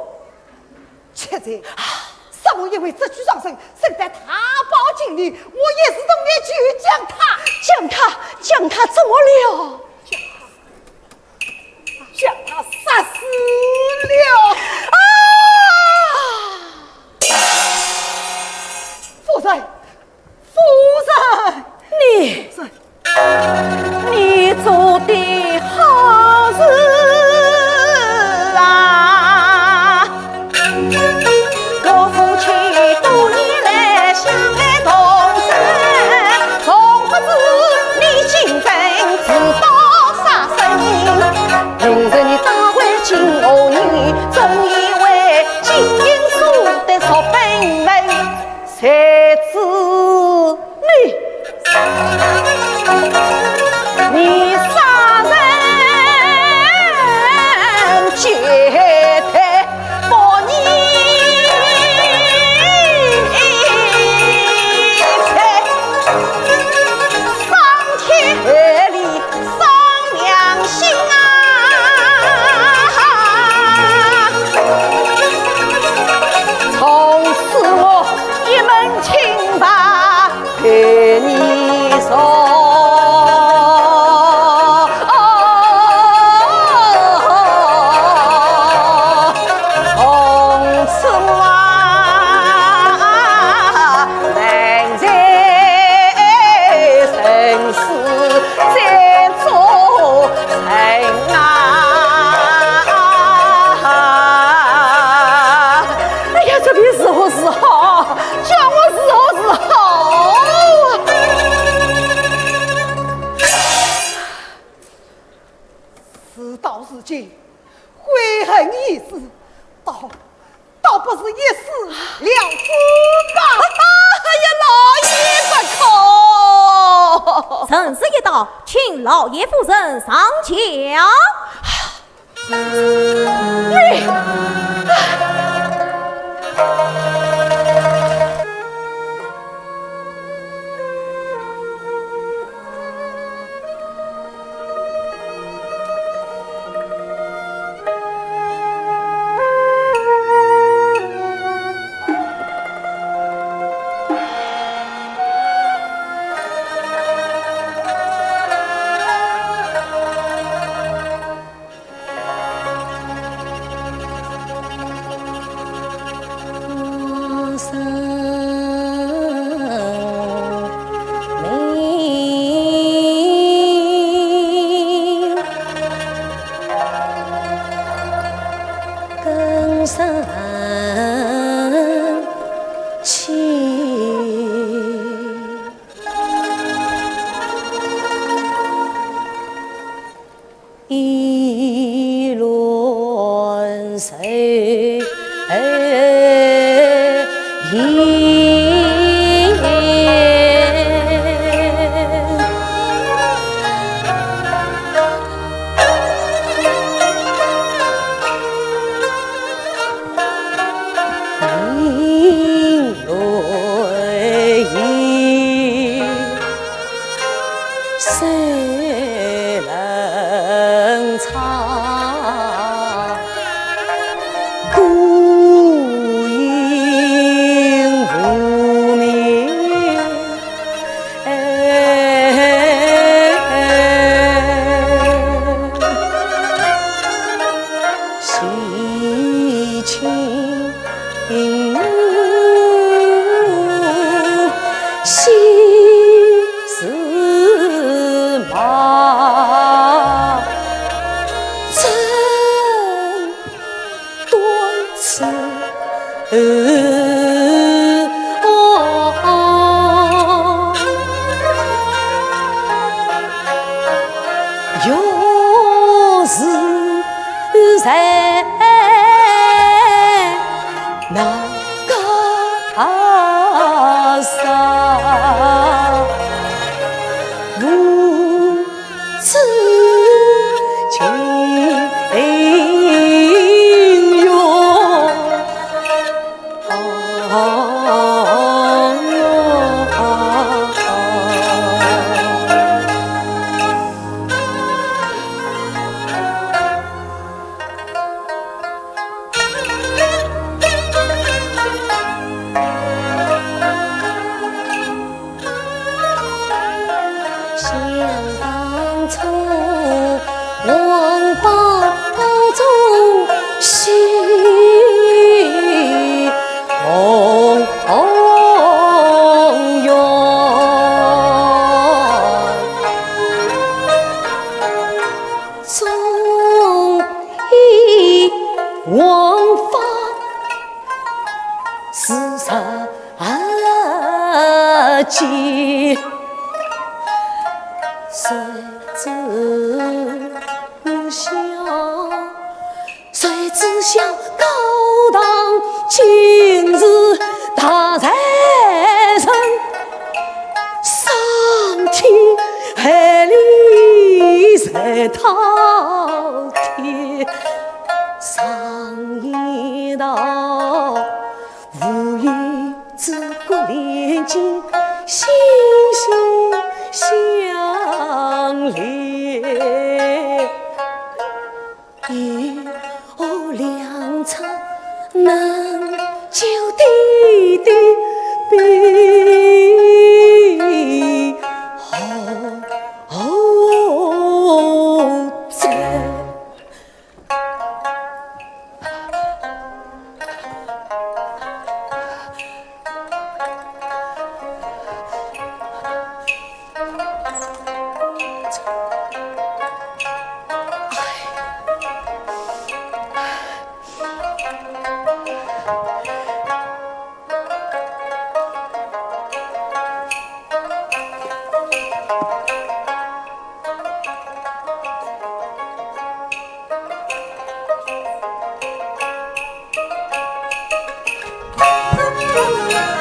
却在，啊，是我因为这句伤心，身带大宝金链，我也是同你去将他，将他，将他怎么了？将他，将他杀死了。啊！夫人，夫人，你，夫人， 你做的好事啊！我夫妻多年来相爱同生，从不知你竟然自报杀身。明日你打回金河年，总以为金银锁得锁本门。 谁知你，你杀人劫财，报你财，伤天害理， 伤良心啊！从此我一门清白陪你走。从此我啊，难在生死 再做人啊！哎呀，这便如何是好？叫我如何是好啊？事到如今，悔恨已至，倒 倒不如一死了之吧。哎呀，老爷不可！臣是一道，请老爷夫人上轿。你，谁知晓，谁知晓高堂今日大财神，伤天害理在滔天。常言道，无意之过连襟，心心相连。 一屋两侧能救爹爹，比何哉。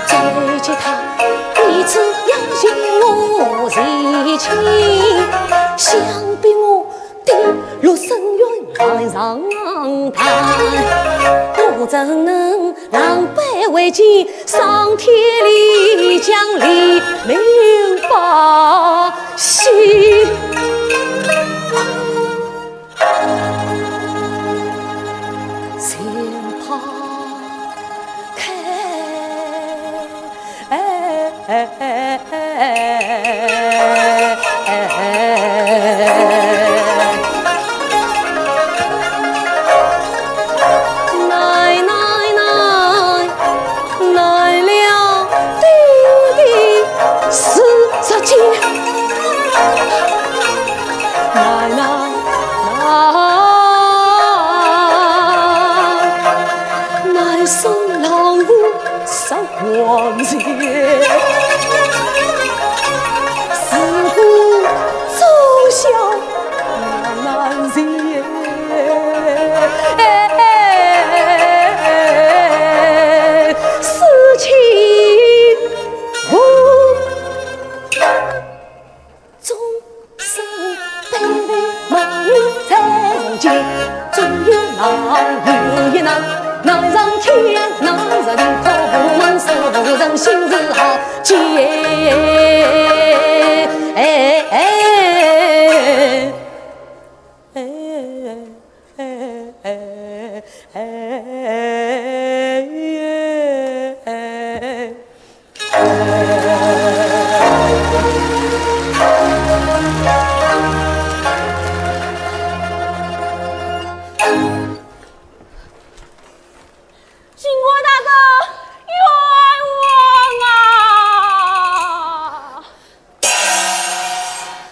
再见他，你只要寻我前情，想必我跌落深渊难上岸。我怎能狼狈为奸，伤天理将黎民百姓？ 前怕开，来来来， 来了爹爹是啥介？来来来，来送老父上皇前。自古忠孝 难难全。世情无，终身卑微望你再见。终有难，有一难，难上天，难上地，可不能说人心是好结。哎哎哎哎哎哎哎哎。巡官大人，冤枉啊！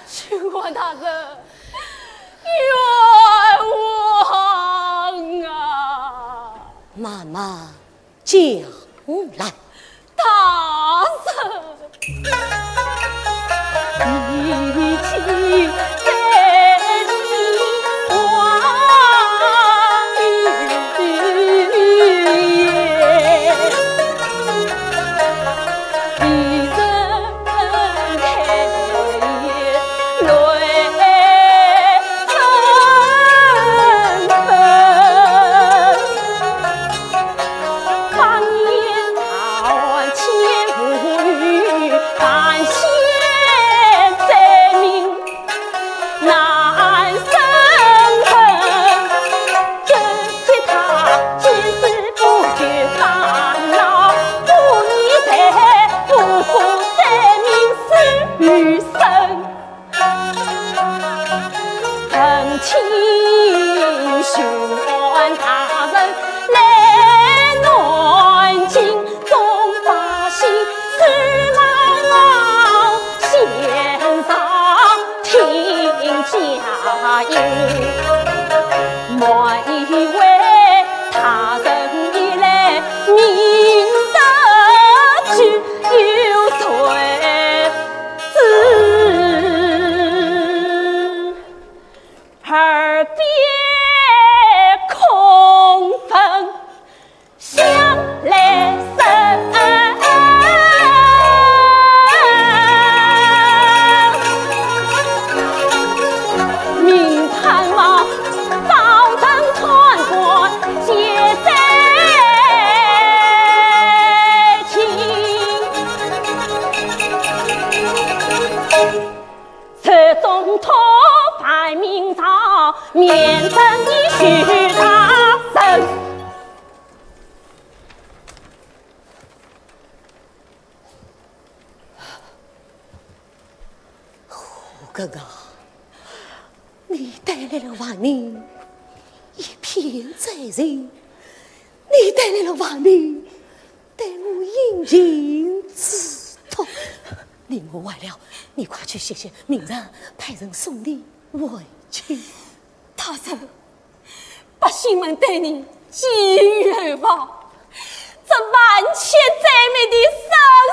巡官大人，冤枉啊！慢慢讲来。大人，你去。啊，你带来了万民一片灾情，你带来了万民对我殷勤之托。你我完了，你快去歇歇，明日派人送你回去。大人，百姓们对你寄予厚望，这万千灾民的生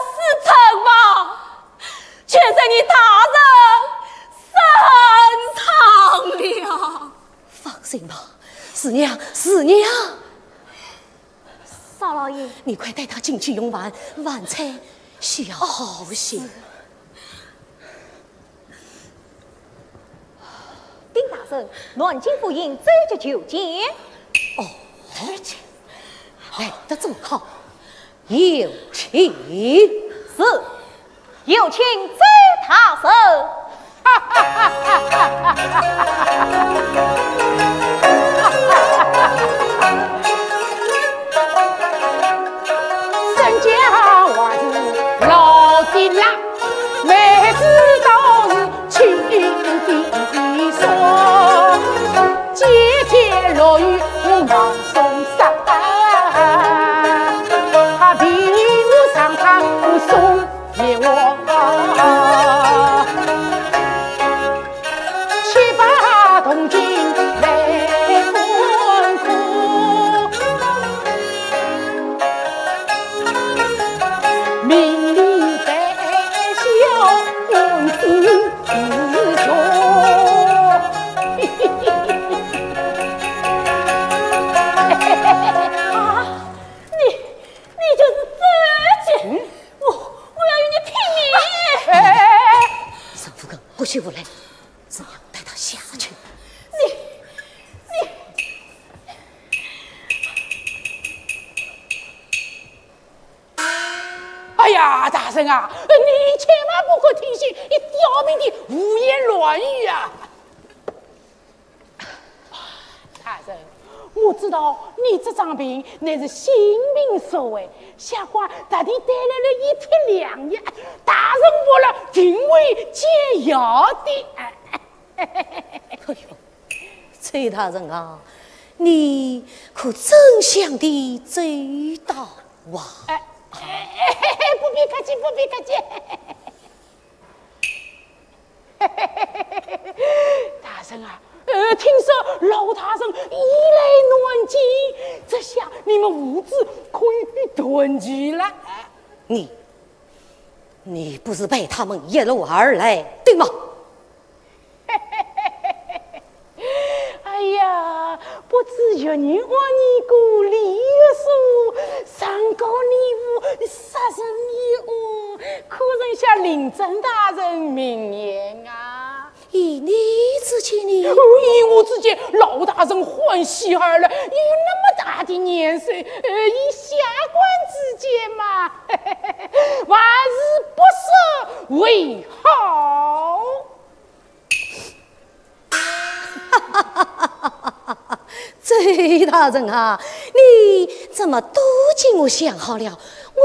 死存亡，全在你大人身上了。放心吧，是娘，是娘。少老爷，你快带他进去用饭，饭菜需要好些。 禀大人，南京府尹奏捷求见。哦，来得正好，有请。是，有请奏大人。人家还是老的辣，妹子倒是 清的爽，姐姐落雨我忙送伞，她比我上她送一我，七八铜斤来分担。 名利谈笑，君子自重。啊，你，你就是周杰，嗯？我，我要与你拼命！哎，哎，哎，哎，沈福根，不许胡来，只要带他下去。你，你， 哎呀，大人啊，你千万不可听信刁民的胡言乱语啊！大人，我知道你这场病乃是性命所危，下官特地带来了一帖良药，大人服了定会解药的。哎呦， 崔大人啊，你可真想得周到啊！哎，哎，哎，不必客气，不必客气。大人啊，呃，听说老大人已来南京，这下你们父子可以团聚了。你，你不是陪他们一路而来的吗？ 哎呀，不知越女娲尼姑李玉素，上告你父杀人灭口，可曾向令尊大人明言啊？依你之见呢？依我之见，老大人欢喜而来，又有那么大的年岁，呃，依下官之见嘛，还是不说为好。 周大人啊，你怎么都替我想好了？我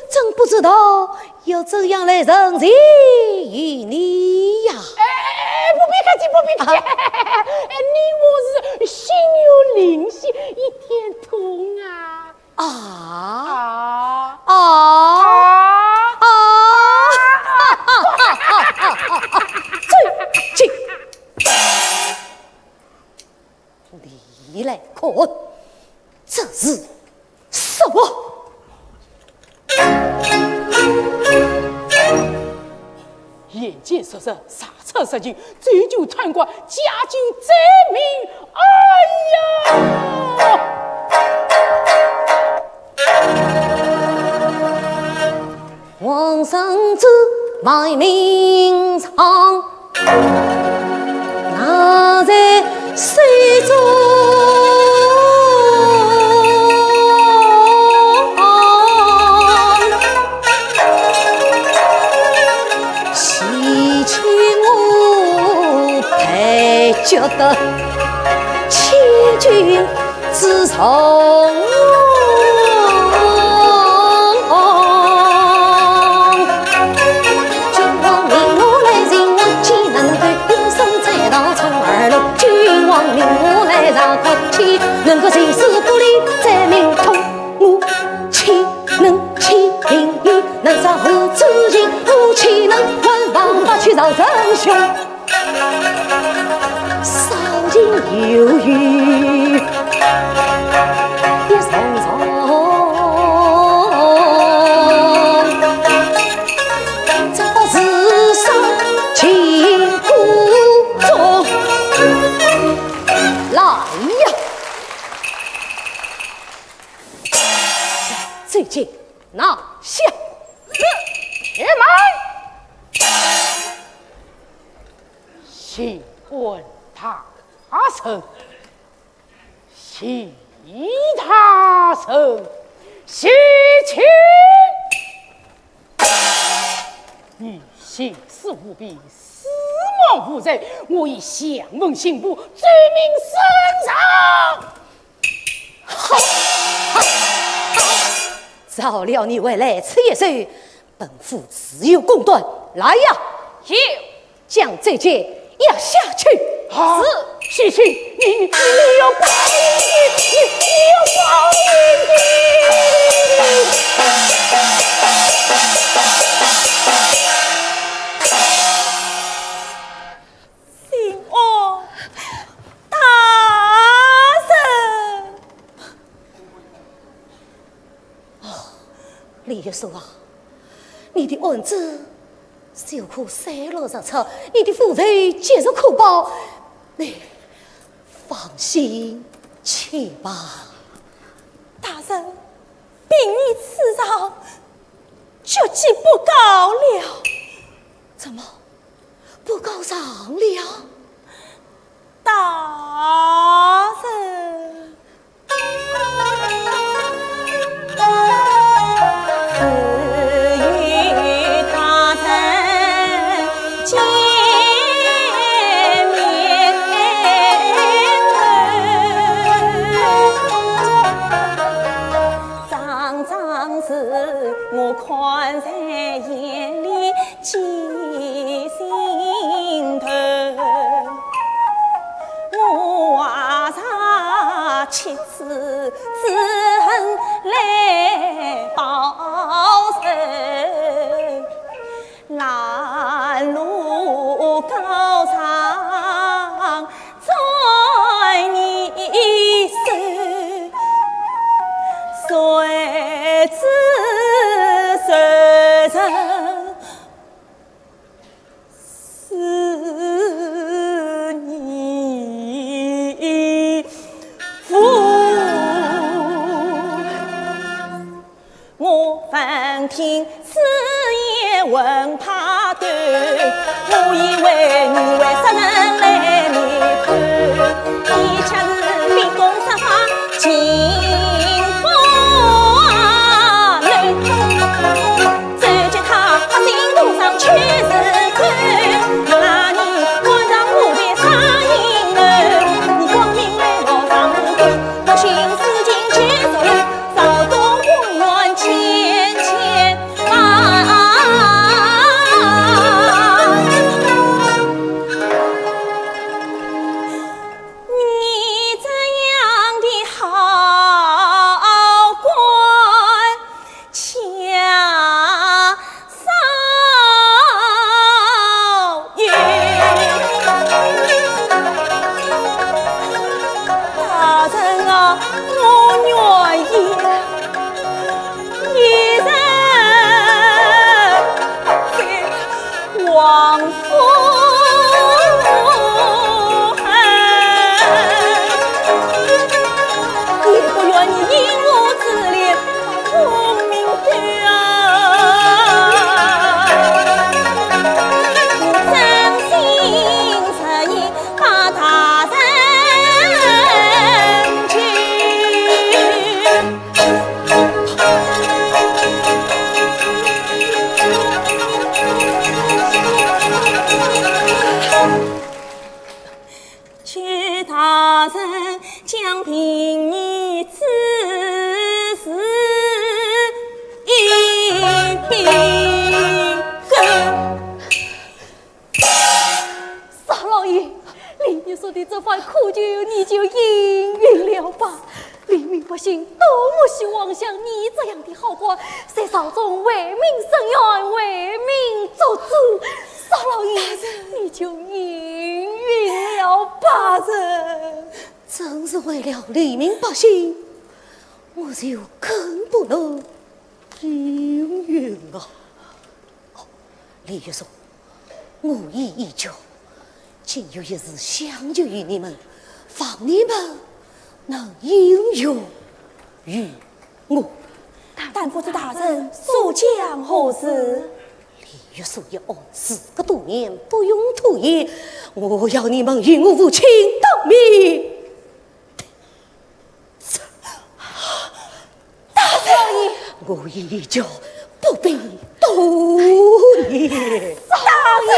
真不知道要怎样来呈现于你呀。哎，哎，哎，不必客气，不必客气。啊。哎，你我是心有灵犀一点通啊。 啊？啊？啊？啊？这，这，你来看，这是什么？ 眼见时日，查出实情，追究贪官，解救灾民。哎呀！王生之外名上，拿在手中。 洗清我配角的千军之中。穷，伤心又有点沉重。这个世上情苦衷。来呀！ 将周杰拿下。是，且慢。谢恩大人，谢大人，谢卿。你行事舞弊，肆无忌惮，我已上呈刑部，奏明升上。 好，好，好！饶了你回来吃一寿，本府自有公断。来呀！有。将周杰押下去。好。是。谢卿，你，你，你要报应的，你，你要报应的。谢恩大人。 哦，李玉书啊，你的案子就可水落石出，你的复仇即日可报，你放心去吧。大人，凭你此状，决计不告了。怎么，不告状了？大人。 大老爷，李秘书的这番苦求，你就应允了吧。黎民百姓多么希望像你这样的好官，在朝中为民伸冤，为民做主。大老爷，你就应允了吧。正是为了黎民百姓，我就更不能应允啊。哦，李玉松，我意已决，今有一事相求于你们，望你们能应允于我。但不知大人所讲何事？李玉松一案，事隔多年，不容拖延，我要你们与我父亲当面 大老爷，我意已决，不必多言。大老爷。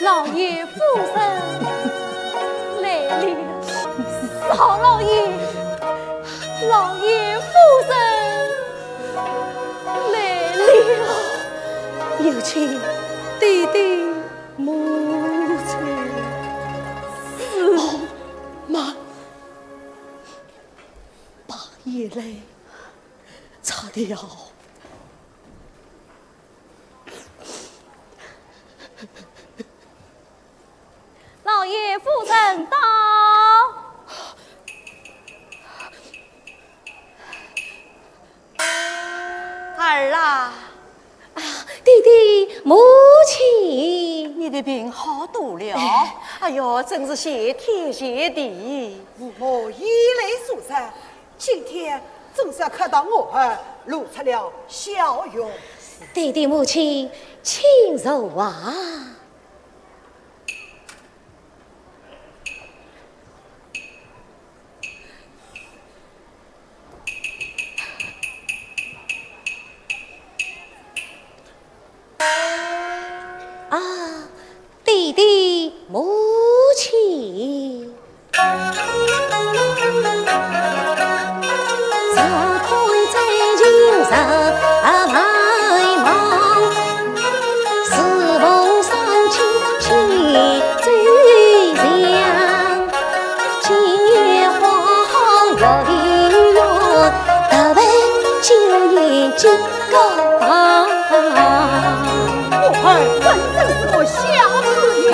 少老爷，老爷夫人来了。少老爷，老爷夫人来了。有请爹爹母亲。哦，慢，把眼泪擦掉。 老爷夫人到。儿啊，啊，爹爹母亲。你的病好多了。哎。哎呦，真是谢天谢地。父母以泪洗面，今天总算看到我儿露出了笑容。爹爹母亲，请坐啊。 啊，爹爹母亲。 我儿真正是个孝子也。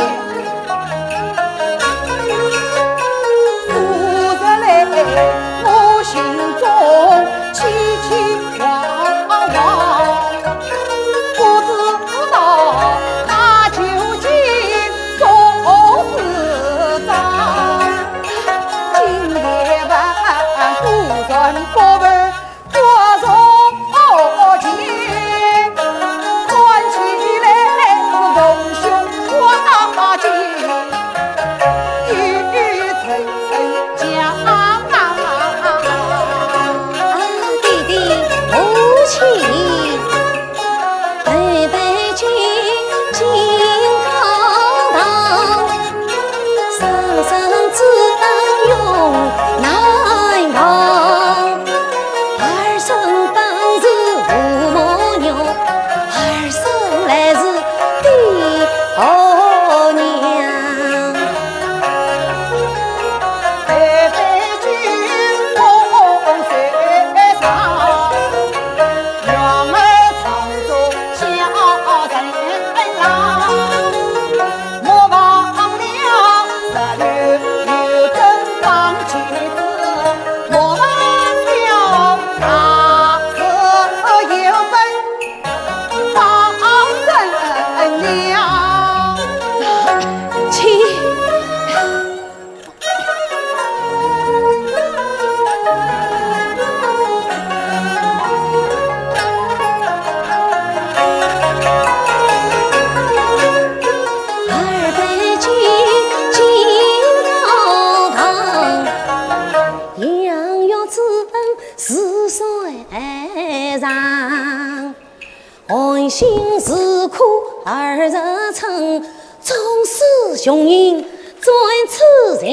心似苦二十春，总是雄鹰转自强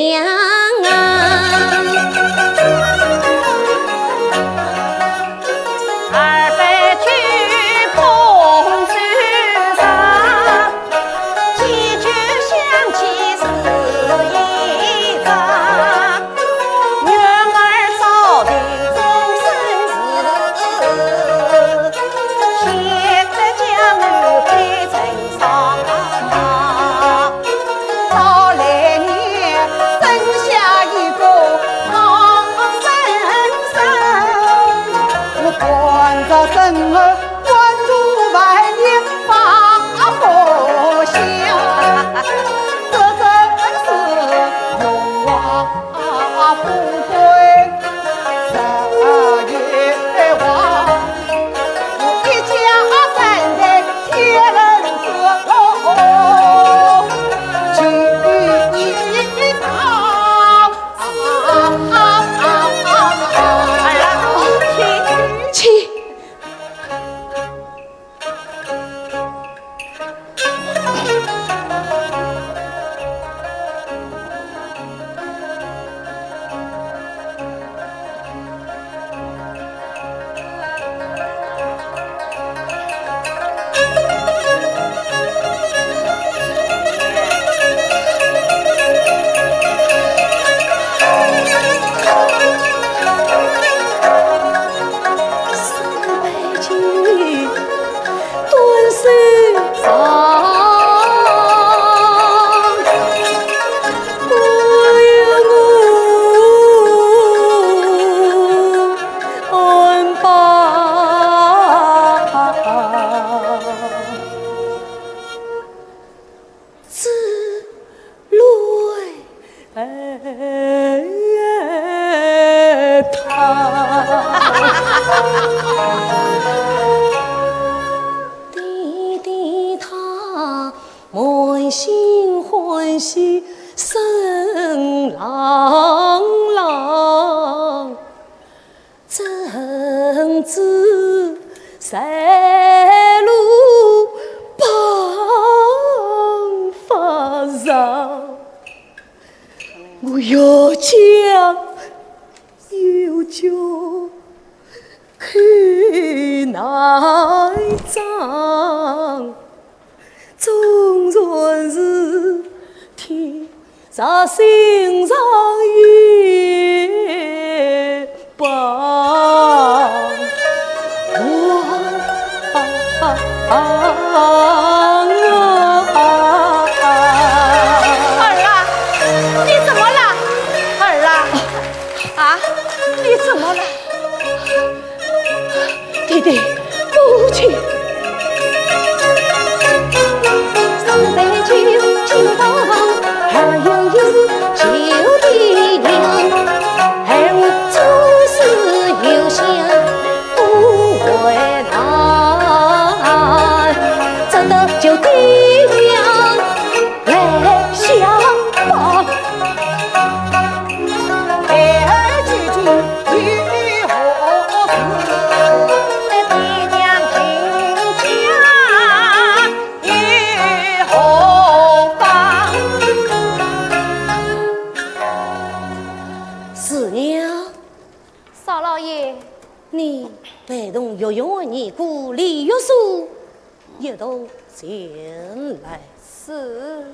啊。二百九碰手上，几句想起是一桩。 女儿早定终身事，现在将我配成双。到来年生下一个好生孙，我关照孙儿 关注万年百福香，这真是荣华富贵十一旺，我一家三代天伦之乐聚一堂。儿啊，请。 弟弟他满心欢喜，身朗朗，怎知在路旁发烧。我要讲 有酒口难张，纵然是天上星辰也不忘我。儿啊，你怎么了？儿啊！ 啊，你怎么了？弟弟，母亲。四娘。少老爷。你陪同御史二姑李御史一同前来。是。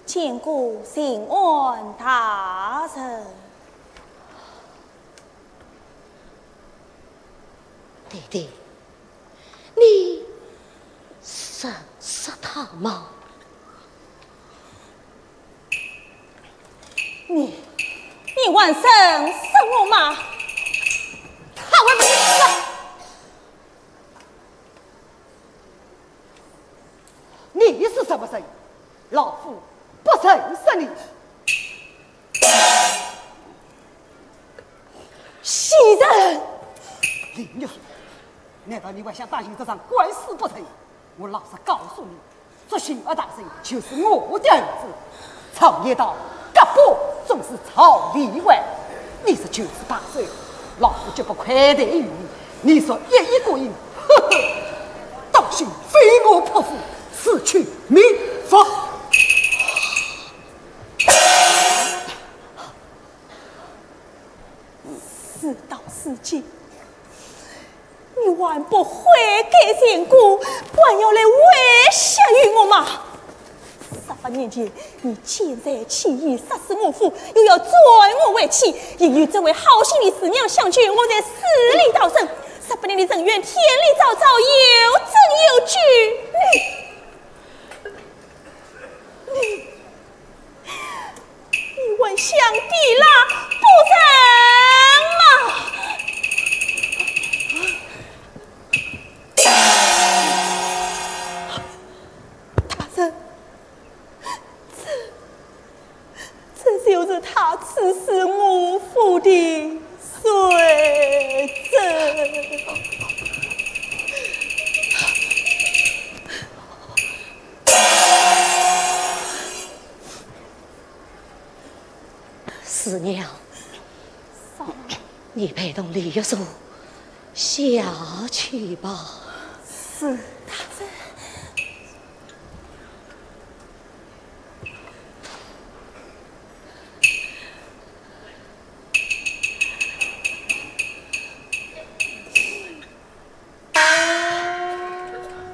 见过巡按大人。弟弟，你认识他吗？你，你还认识我吗？他还没死。 你是什么人？老夫不认识你。贱人！林玉书，难道你还想打赢这场官司不成？我老实告诉你，这巡按大人就是我的儿子，常言道，隔辈总是朝里外，你说就是罢手，老夫绝不亏待于你，你说一意孤行，呵呵，当心非我匹夫，自取灭亡。事到如今， 你还不悔改前嫌，还要来威胁于我吗？十八年前，你见财起意，杀死我父，又要占我为妻，因有这位好心的四娘相救，我才死里逃生。十八年的恩怨，天理昭昭，有证有据。你，你， 你还想抵赖不成吗？大人，这，这就是他刺死我父的罪证。 四娘，你陪同李玉素下去吧。是，大人。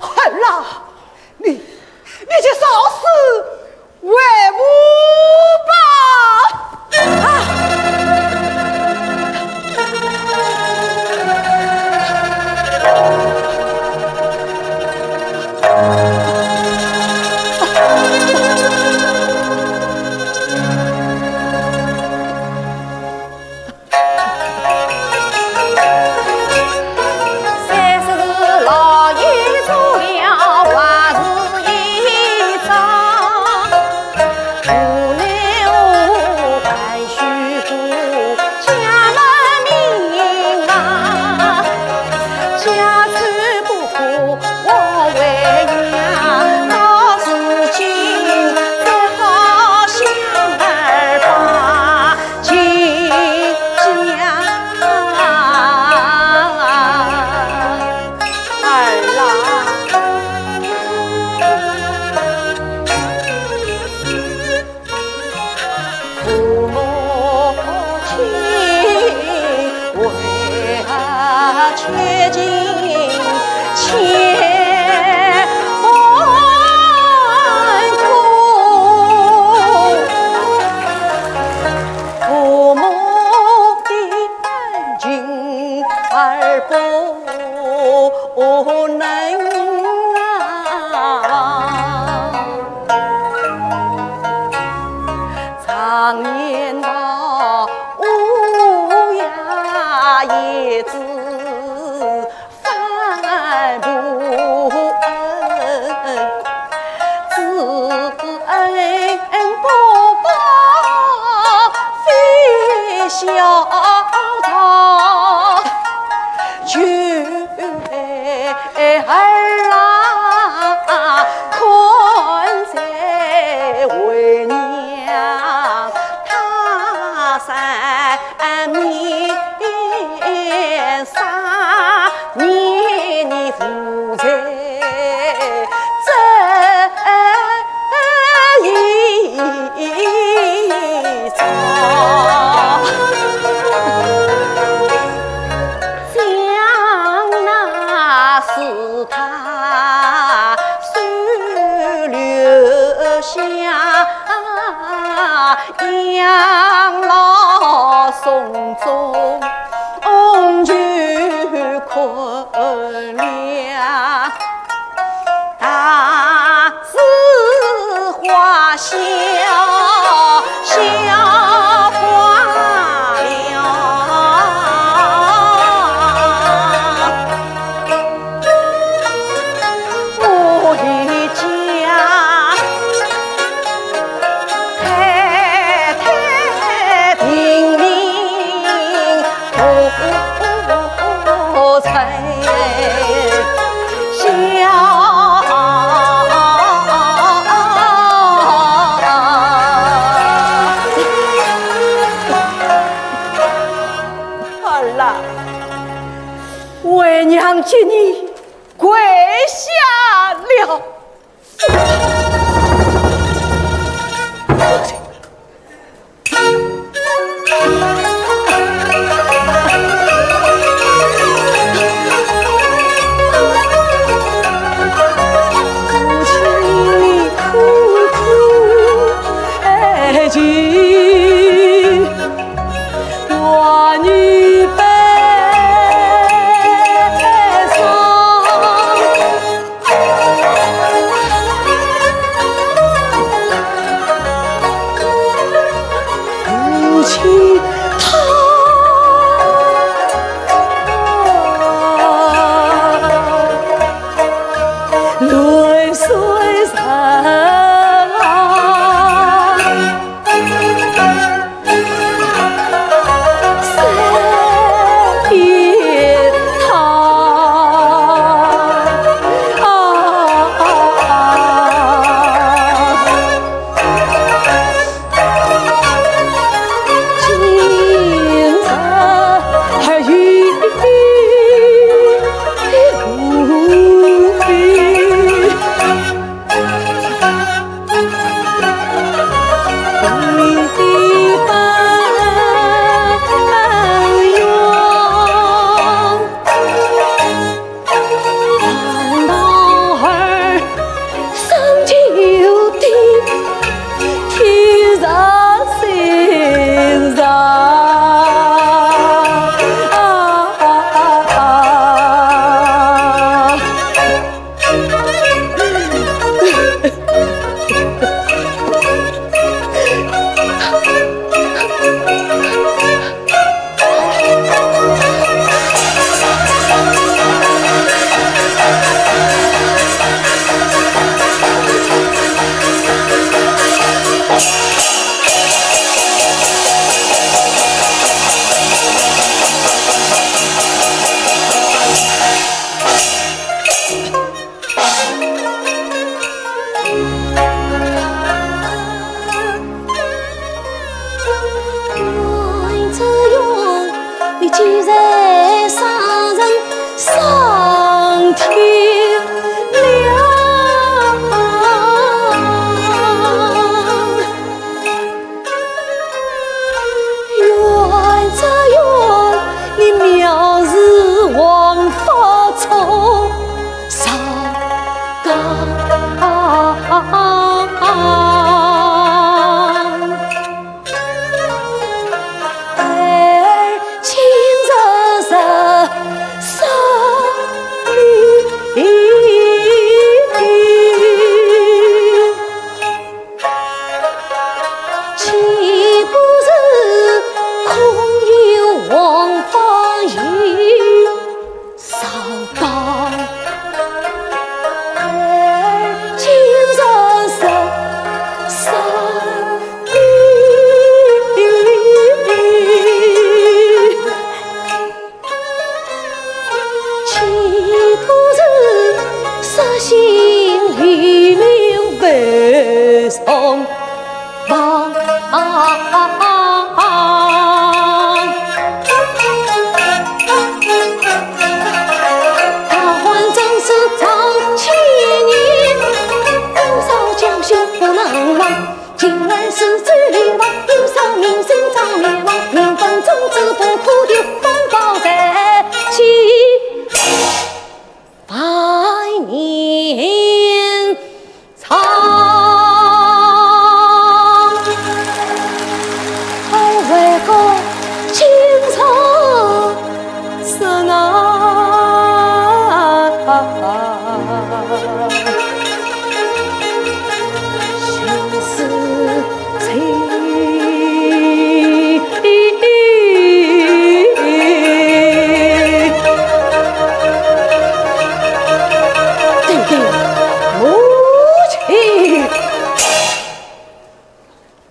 儿啊，你，你就烧死为母吧！啊！为娘替你跪下了。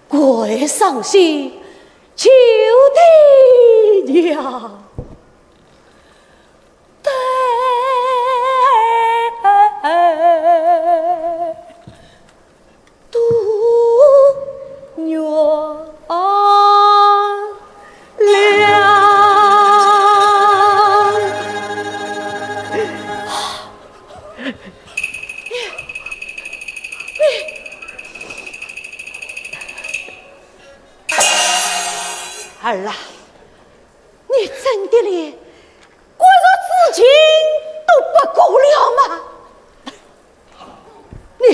跪上去求爹娘。儿啊，你真的连骨肉之亲都不顾了吗？你，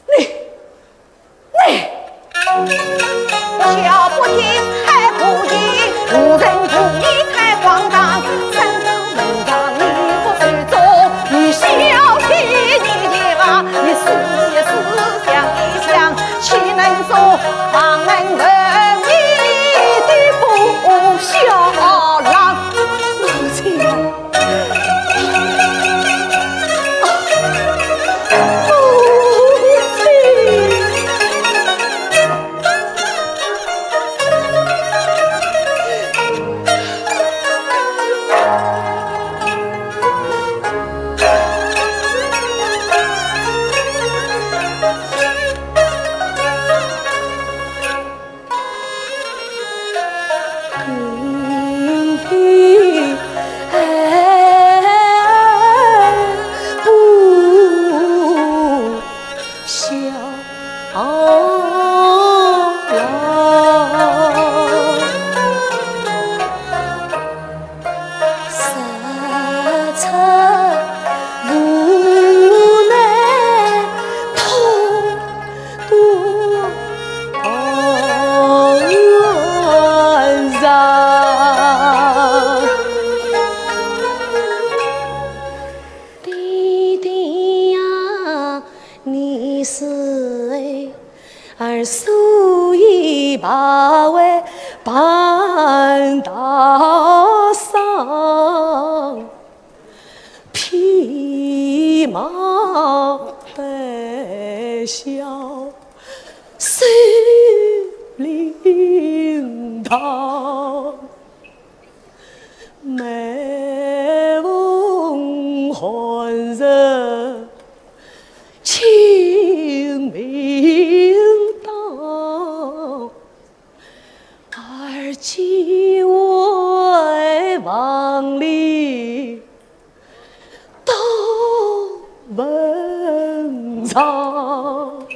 你，你！ 爹爹呀，你是儿，所以把我办大丧，披麻戴孝， 守灵堂，每逢寒日清明档，儿既回房里 到坟场，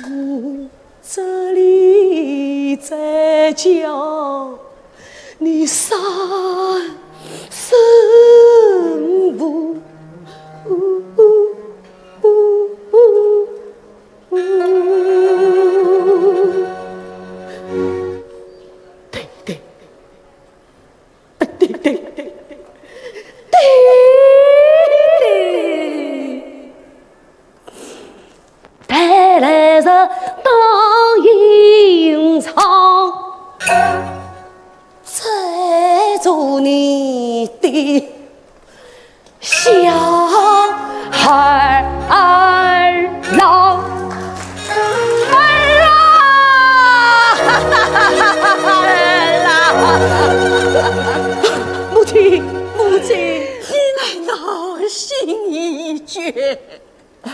我这里再叫你三声无。对，对。 带来人到刑场，捉住你的 小二郎。儿啊！儿啊！母亲，母亲，你难道心已决，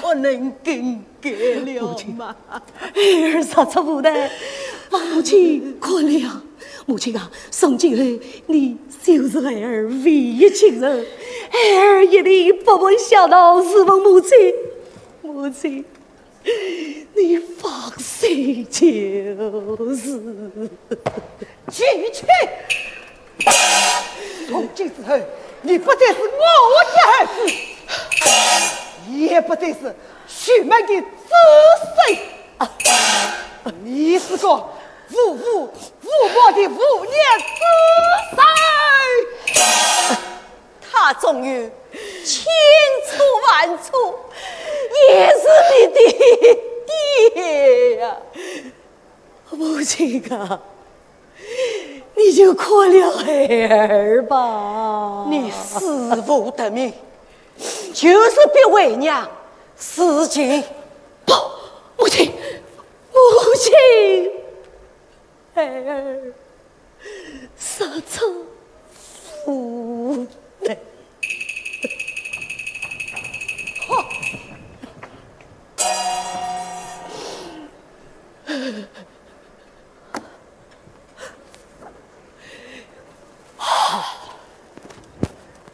不能更改了吗？儿实在无奈，望母亲宽谅。 母亲啊，从今后你就是孩儿唯一亲人，孩儿一定不会小闹侍奉母亲。母亲，你放心就是。琪琪，从今之后，你不再是我的儿子，也不再是许门的子孙。你是个 无父无母的无念之孙。他纵有千错万错，也是你的爹呀。母亲啊，你就宽谅孩儿吧。你死无得命，就是逼为娘自尽。不，母亲，母亲。 孩儿实在无奈。好，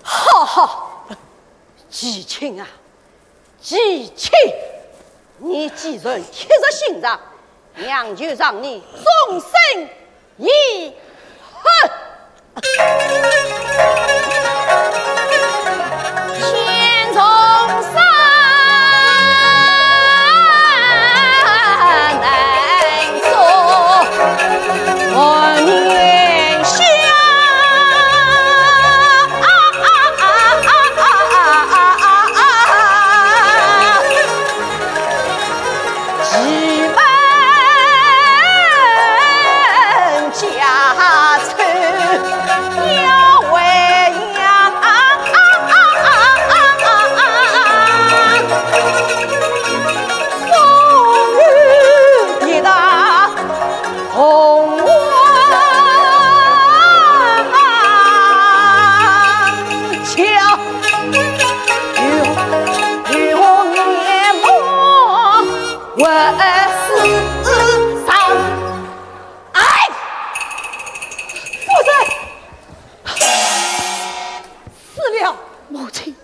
好，好，琪琪啊，琪琪，你既然铁石心肠，娘就让你终身遗恨。天从上，人从下。哎，夫人，死了，母亲。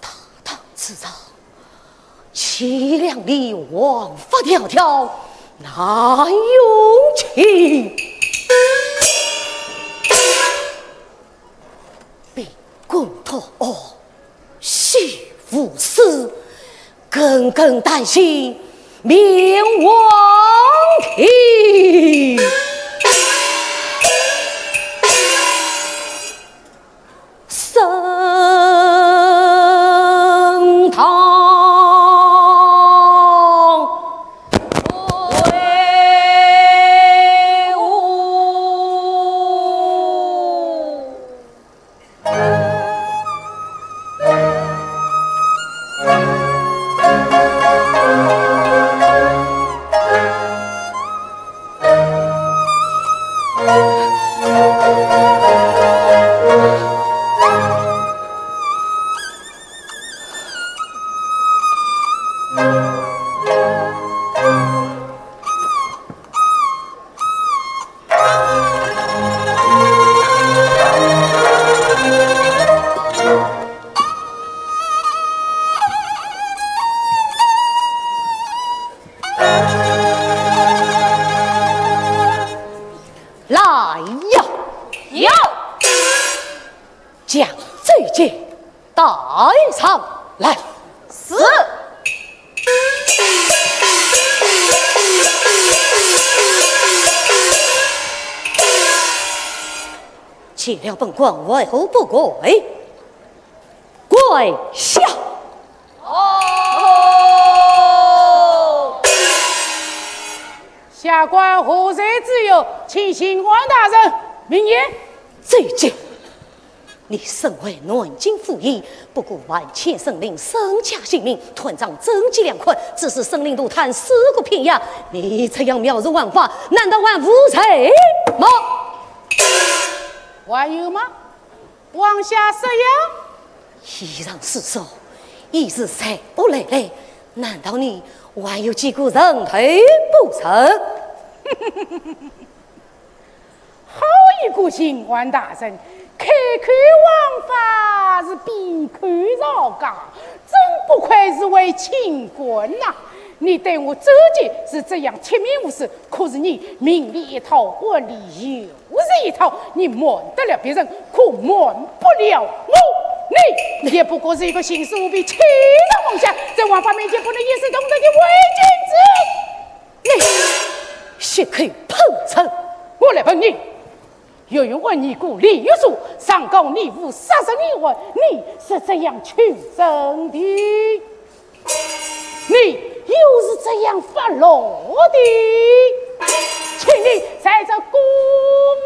大唐之上，贤良的王法条条，难容情。卑躬托恶，戏无私，耿耿于心，命王庭。 升堂。带上来。是。见了本官，为何不跪？跪下。哦。下官何罪之有，请刑官大人明言。这这 你身为南京府尹，不顾万千生灵身家性命，断掌贞节两款，只是生灵涂炭，尸骨遍野，你这样藐视王法，难道还无罪吗？还有吗？往下说呀。依然是说，已是罪恶累累，难道你还有几个人头不成？ 好一个刑官大人，开口王法是闭口造假，真不愧是位清官呐！你对我周杰是这样铁面无私，可是你明里一套，暗里又是一套，你瞒得了别人，可瞒不了我。你也不过是一个行事舞弊、欺上瞒下，在王法面前不能一视同仁的伪君子。 你血口喷人！我来问你，岳云贵你姑李玉树上告你父杀人一案，你是怎样取证的？你又是怎样发落的？请你在这公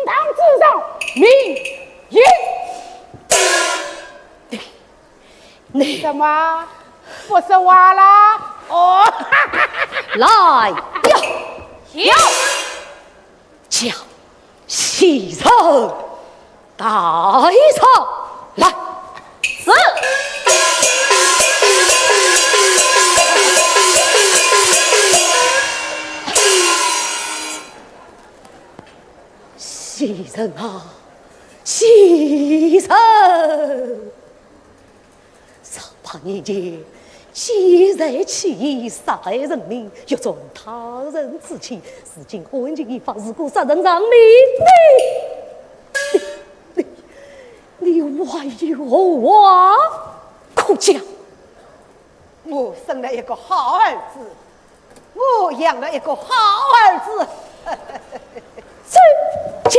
堂之上明言。 你怎么不说话啦？哦，来呀！有。将嫌疑人带上来。是。嫌疑人啊，嫌疑人！ 十八年前，奸贼起义，杀害人民，欲赚他人之气。如今案情已发，如果杀人偿命，你，你，你，你还有何话可讲？我生了一个好儿子， 我养了一个好儿子。真经。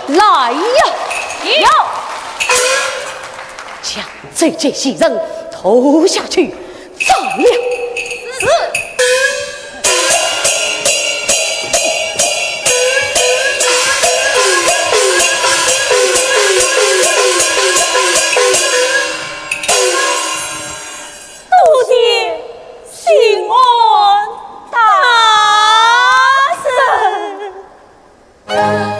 来呀！有。 将周杰嫌疑人拖下去斩了。是。多谢刑案大人。